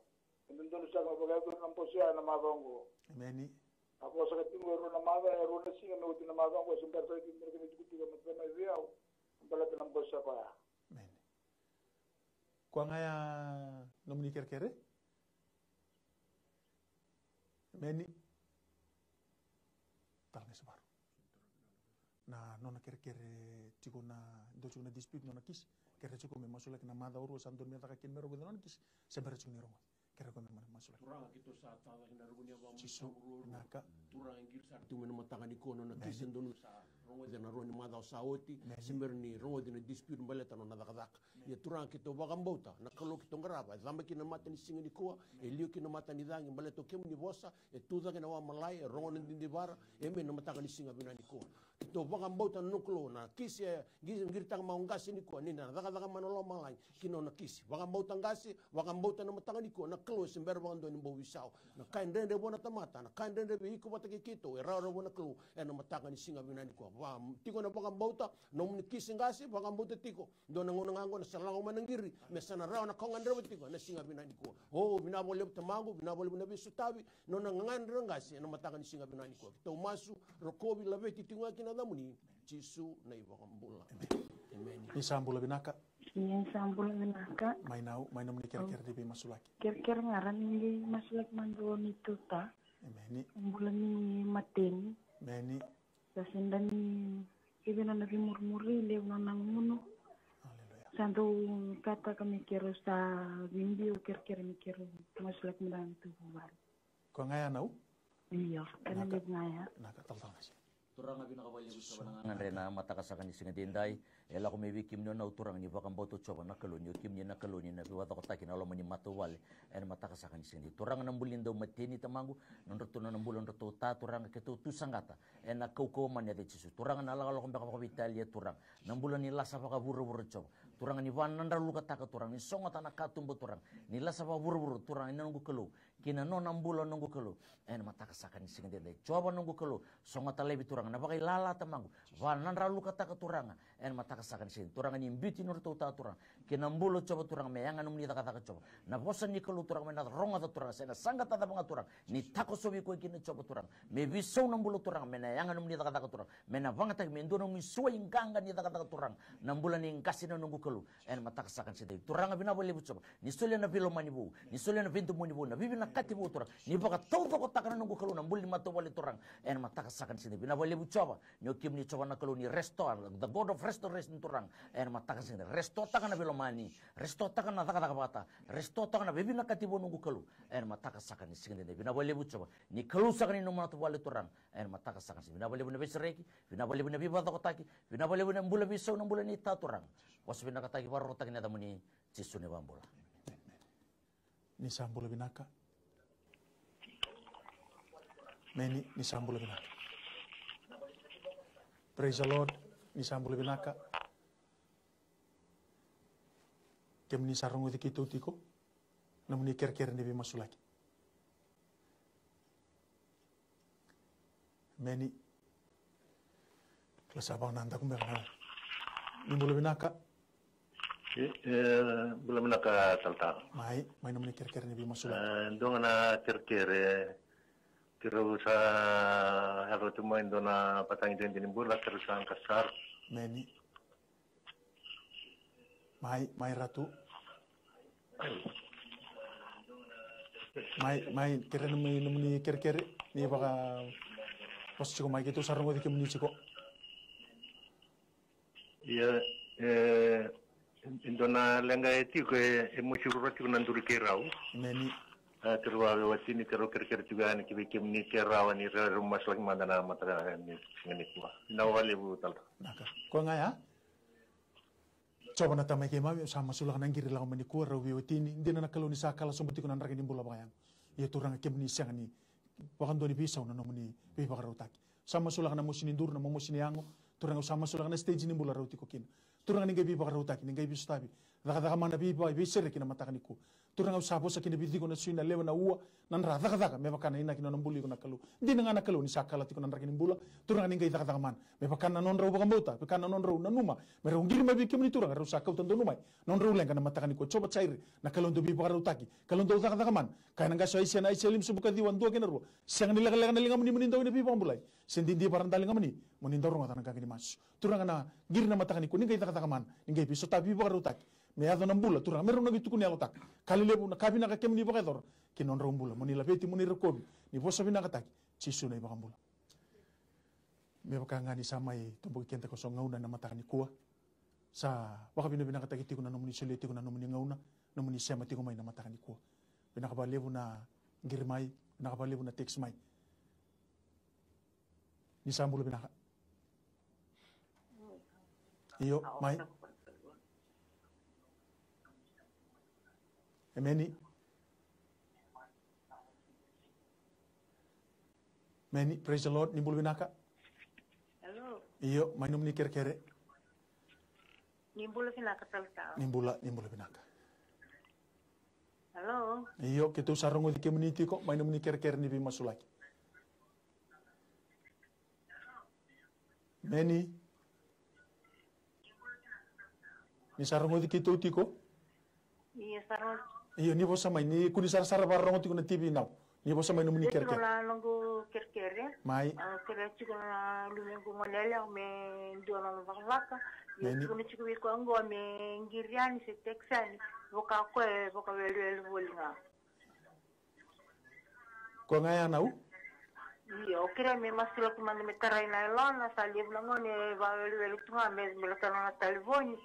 E dodonu saka me vakayacori na bose ya na macawa oqo. Meni. A ko saka tiko e rua na macawa, e rua na siga me oti na macawa oqo, se bera saka tiko me raka ni tukutuku e matata mai vei au. Baleta na bose ya koya. Meni. Koya ga ya nomuni kerekere? Meni. Tala ga i Suvaru. Na nona kerekere tiko na, dua tiko na dispute, nona kisi. Kerekere tiko me masulaki na macawa rua sa dodonu me caka kina me rogoci na nona kisi. Se bera tiko ni rogoci. Kerekere koya me masulaki. Turaga, keitou sa tacake na ruku ni yavamuni. Jisu, sa ruarua. Naka. Turaga, qiri sara tiko mai na mataka nikua, nona kisi e dodonu sa rogoci ena rua ni macawa sa oti. Meni. Se bera ni rogoci na dispute baleta nona cakacaka. Ia Turaga, keitou vakabauta na Kalou keitou qarava, e caba kina na mata ni siga nikua, e liu kina na mata ni cagi, baleta o kemuni vosa, e tucake na wamalai, e rogo na didivara, e me na mataka ni siga vinaka nikua. Keitou vakabauta na noqu Kalou, na kisi e qi-, qiritaka mai o qase nikua, ni na cakacaka mai na lomalagi ki na nona kisi. Vakabauta qase, vakabauta na mataka nikua, na Kalou e se bera vakadua ni bau veisau. Na ka e dredre vua na tamata, na ka e dredre vei iko vata kei keitou, e rawarawa vua na Kalou ena mataka ni siga vinaka nikua. Va, tiko na vakabauta, nomuni kisi qase, vakabauta tiko. Dua na gauna ga oqo na sa lako mai na qiri, me sa na rawa na ka o gadreva tiko ena siga vinaka nikua. O, vinaka vakalevu Tamaqu, vinaka vakalevu na veisotavi, nona gagadre na qase ena mataka ni siga vinaka nikua. Keitou masu, rokovi, laveti tiko ga ki na yacamuni, Jisu na iVakabula. Emeni. Ni sa bula vinaka. Ni sa bula vinaka. Mai Nau, mai nomuni kerekere ni veimasulaki. Kerekere ga ra ni qai masulaki mada o Nituta. Emeni. Bula ni mateni. Emeni. Sa sega ni kece nona veimurimuri, levu nona gunu. Aleluya. Sa dau kataka me keirau sa veibiu, kerekere me keirau masulaki mada na tuvuvale. Koya ga ya Nau? Io, kena levu ga ya. Naka, talatala Gase. Turaga, vinaka vakalevu Jiova na gagadre ena mataka saka ni siga edaidai. E lako mai vei kemuni o Nau, Turaga, ni vakabauta o Jiova na Kalou, ni o kemuni na Kalou ni na veiwacokotaki na loma ni matavuvale ena mataka saka ni siga edaidai. Turaga, na bula ni daumateni Tamaqu, nodratou na bula nodratou ta, Turaga, keitou tu saqata ena kaukauwa mana ni yaca i Jisu. Turaga, na lakolako beka vakaveitalia, Turaga, na bula ni lasa vakavuravura, Jiova. Turaga, ni vanadralukataka, Turaga, ni sogota na katuba, Turaga, ni lasa vakavuravura, Turaga, na noqu Kalou, ki na nona bula, noqu Kalou, ena mataka saka ni siga edaidai. Jiova, noqu Kalou, sogota laivi, Turaga, na vakailala, Tamaqu, vanadralukataka, Turaga, ena mataka saka ni siga edaidai. Turaga, ni biuti nodratou ta, Turaga, ki na bula, Jiova, Turaga, me yaga nomuni cakacaka, Jiova. Na vosa ni Kalou, Turaga, me na rogoca, Turaga, se na saqata cava ga, Turaga, ni takosovi koya kina, Jiova, Turaga, me veisau na bula, Turaga, me na yaga nomuni cakacaka, Turaga, me na vagataki me dua nomuni suai qaqa ni cakacaka, Turaga, na bula ni qase, na noqu Kalou ena mataka saka ni siga edaidai. Turaga, vinaka vakalevu Jiova, ni solia na veilomani vou, ni solia na veidomoni vou, na veivinakati vou Turaga. Ni vakataucokotaka na noqu Kalou na bula ni matavuvale Turaga ena mataka saka ni siga edaidai. Vinaka vakalevu Jiova, ni o kemuni Jiova na Kalou ni restore, the God of restoration Turaga. Ena mataka ni siga edaidai, restoretaka na veilomani, restoretaka na cakacaka vata, restoretaka na veivinakati vou noqu Kalou. Ena mataka saka ni siga edaidai. Vinaka vakalevu Jiova, ni Kalou saka ni nomu matavuvale Turaga. Ena mataka saka ni siga edaidai. Vinaka vakalevu na veisereki, vinaka vakalevu na veivakacokotaki, vinaka vakalevu na bula veisau, na bula ni ta Turaga. Vosa vinakataki, vakarorotaki na yacamuni, Jisu na iVakabula. Ni sa bula vinaka. Meni, ni sa bula vinaka. Praise the Lord. Ni sa bula vinaka. Kemuni sa rogoci keitou tiko, nomuni kerekere ni veimasulaki. Meni. Kila sa vakanadaku beka na. Ni bula vinaka. E, e, bula vinaka talatala. Mai, mai nomuni kerekere ni veimasulaki. E, dua ga na kerekere. Keirau sa yaco tu mai dua na patagi dede ni bula, keirau sa qasar. Meni. Mai, mai Ratu. Mai, mai, kere nomuni, nomuni kerekere, ni vakavosa tiko mai, keitou sa rogoci kemuni tiko. Ia, e, e dua na leqa e tiko, e, e mosi rua tiko na duri keirau. Meni. A, keirau a veiwatini, keirau kerekere tiko yani ki vei kemuni ke rawa ni ra, ra masulaki mada na mataka ni siga nikua. Vinaka vakalevu talatala. Naka. Koya ga ya? Jiova na Tamai keimami, au sa masulaka na qiri lako mai nikua, rau veiwatini, dina na Kalou ni sa kala sobu tiko na draki ni bula vakayago. Ia Turaga, kemuni sega ni vakadua ni veisau na nomuni veivakarautaki. Sa masulaka na mosi ni duru, na momosi ni yago. Turaga, au sa masulaka na stage ni bula rau tiko kina. Turaga, ni qai veivakarautaki, ni qai veisotavi. Cakacaka mana vei, vei, veisereki na mataka nikua. Turaga, au sa vosa kina vei iko na sui, na lewe, na ua, na dra cakacaka me vaka na inaki na nona bula iko na Kalou. Dina ga na Kalou ni sa kala tiko na draki ni bula. Turaga, ni qai cakacaka mana me vaka na nodrau vakabauta, vaka na nodrau nanuma me rau qiri mai vei kemuni Turaga, rau sa kauta donu mai na nodrau leqa na mataka nikua. Jiova Jaire, na Kalou dau veivakarautaki, Kalou dau cakacaka mana. Kaya na qase o Aisea, na Aisea lima sobu ka ciwa, dua kei na rua. Sega ni lekaleka na ligamuni mo ni dau ina veivakabulai, se didivara na daligamuni mo ni dau rogoca na qaqi ni masu. Turaga, na qiri na mataka nikua, ni qai cakacaka mana, ni qai veisotavi, veivakarautaki me yaco na bula, Turaga, me rau na qai tukuni yalotaka ka lelevu na ka vinaka kemuni vakayacora ki na nodrau bula. Mo ni laveti, mo ni rokovi, ni vosa vinakataki, Jisu na iVakabula. Me vaka ga ni sa mai toboki keda ko so gauna na mataka nikua, sa vakavinavinakataki tiko na nomuni solia tiko na nomuni gauna, nomuni sema tiko mai na mataka nikua. Vinaka vakalevu na qiri mai, vinaka vakalevu na text mai. Ni sa bula vinaka. Io, mai. Emeni. Meni, praise the Lord, ni bula vinaka. Hello. Io, mai nomuni kerekere. Ni bula vinaka talatala. Ni bula, ni bula vinaka. Hello. Io, keitou sa rogoci kemuni tiko, mai nomuni kerekere ni veimasulaki. Meni. Ni sa rogoci keitou tiko? Io, sa rogoci. Io, ni vosa mai, ni kua ni sarasara vakarogo tiko na T V nau. Ni vosa mai nomuni kerekere. Na noqu kerekere. Mai. Au kerea tiko na luvequ gone yalewa me dua na nona cakacaka. Io, meni. Tiko na tiko vei koya oqo me qiri yani se text yani. Vaka koya e vakawelewele voli ga. Koya ga ya nau? Io, au kerea me masulaki mada me tarai na yalona, sa levu na gone e vakawelewele tu ga me, me lako na nona talevoni.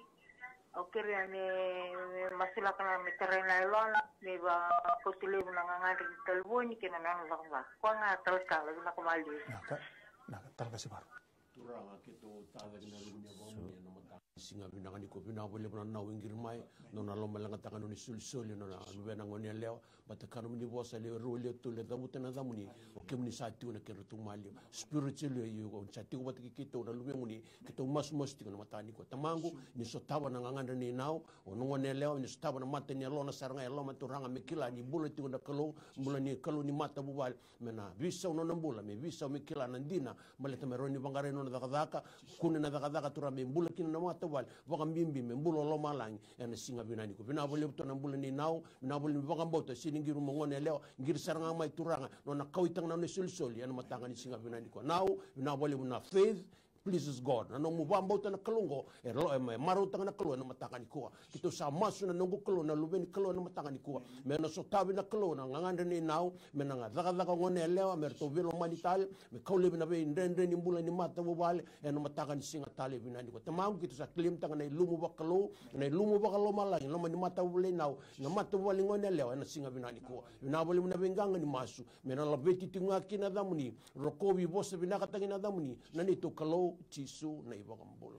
Au kerea me, me masulaka na me tarai na yalona, me vakauta levu na gagadre ni talevoni kei na nona cakacaka. Koya ga talatala, vinaka vakalevu. Naka, naka, tala qase varu. Turaga, keitou tacake na ruku ni yavamuni ena mataka ni siga vinaka nikua. Vinaka vakalevu na nau e qiri mai, nona lomaleqataka nona isolisoli na luvena gone yalewa. Baleta ka nomuni vosa, lewe rua, lewe tolu, e cavuta na yacamuni, o kemuni sa tiko na kedratou maliwa. Spiritually, o ni sa tiko vata kei keitou na luvemuni, keitou masumasu tiko na mataka nikua. Tamaqu, ni sotava na gagadre nei nau, o na gone yalewa, ni sotava na mata ni yalona sara ga e loma, Turaga, me kila ni bula tiko na Kalou, bula ni Kalou ni matavuvale, me na veisau na nona bula, me veisau me kila na dina, baleta me rawa ni vaqarai na nona cakacaka, kune na cakacaka, Turaga, me bula kina na matavuvale, vakabibi me bula o lomalagi ena siga vinaka nikua. Vinaka vakalevu tu na bula nei nau, vinaka vakalevu ni vakabauta, sega ni qiri mo gone yalewa, qiri sara ga mai, Turaga, nona kauaitaka na nona isolisoli ena mataka ni siga vinaka nikua. Nau, vinaka vakalevu na Faith, pleases God. Na nomu vakabauta na Kalou oqo, e lo-, e ma-, e marautaka na Kalou ena mataka nikua. Keitou sa masu na noqu Kalou, na Luve ni Kalou ena mataka nikua. Me na sotavi na Kalou na gagadre nei nau, me na cakacaka gone yalewa, me ratou veilomani tale, me kau laivi na veidredre ni bula ni matavuvale, ena mataka ni siga tale vinaka nikua. Tamaqu, keitou sa claim-taka na ilumu vakalou, na ilumu vakalomalagi, loma ni matavuvale nei nau, na matavuvale gone yalewa, ena siga vinaka nikua. Vinaka vakalevu na veiqaqa ni masu, me na laveti tiko ga kina na yacamuni, rokovi, vosa vinakataki na yacamuni, na neitou Kalou, Jisu na iVakabula.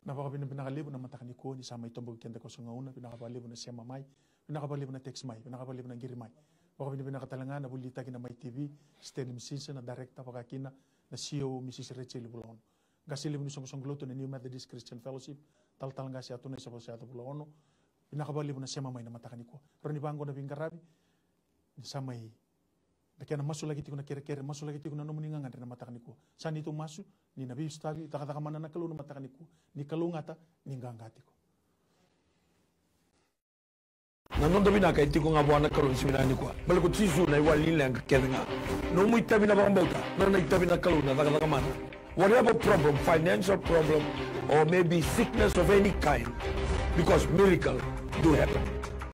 Na vakavinavinaka levu na mataka nikua ni sa mai toboki keda ko so gauna, vinaka vakalevu na sema mai, vinaka vakalevu na text mai, vinaka vakalevu na qiri mai. Vakavinavinaka tale ga na volitaki na Mai T V, Stanley Msise, na director, vaka kina na C E O, Mrs Rachel Vulaono. Qase levu ni soqosoqo lotu na New Methodist Christian Fellowship, talatala qase Atunai Savosayaco Vulaono. Vinaka vakalevu na sema mai na mataka nikua. Rawa ni vaqo na veiqaravi, ni sa mai, na kena masulaki tiko na kerekere, masulaki tiko na nomuni gagadre na mataka nikua. Sa neitou masu ni na veisotavi, cakacaka mana na Kalou na mataka nikua. Ni kalougata, ni qaqa tiko. Na noda vinaka e tiko ga vua na Kalou ni siga vinaka nikua. Baleta ko Jisu na iwali ni leqa kece ga. Nomu itavi na vakabauta, nona itavi na Kalou na cakacaka mana. Whatever problem, financial problem, or maybe sickness of any kind, because miracle do happen.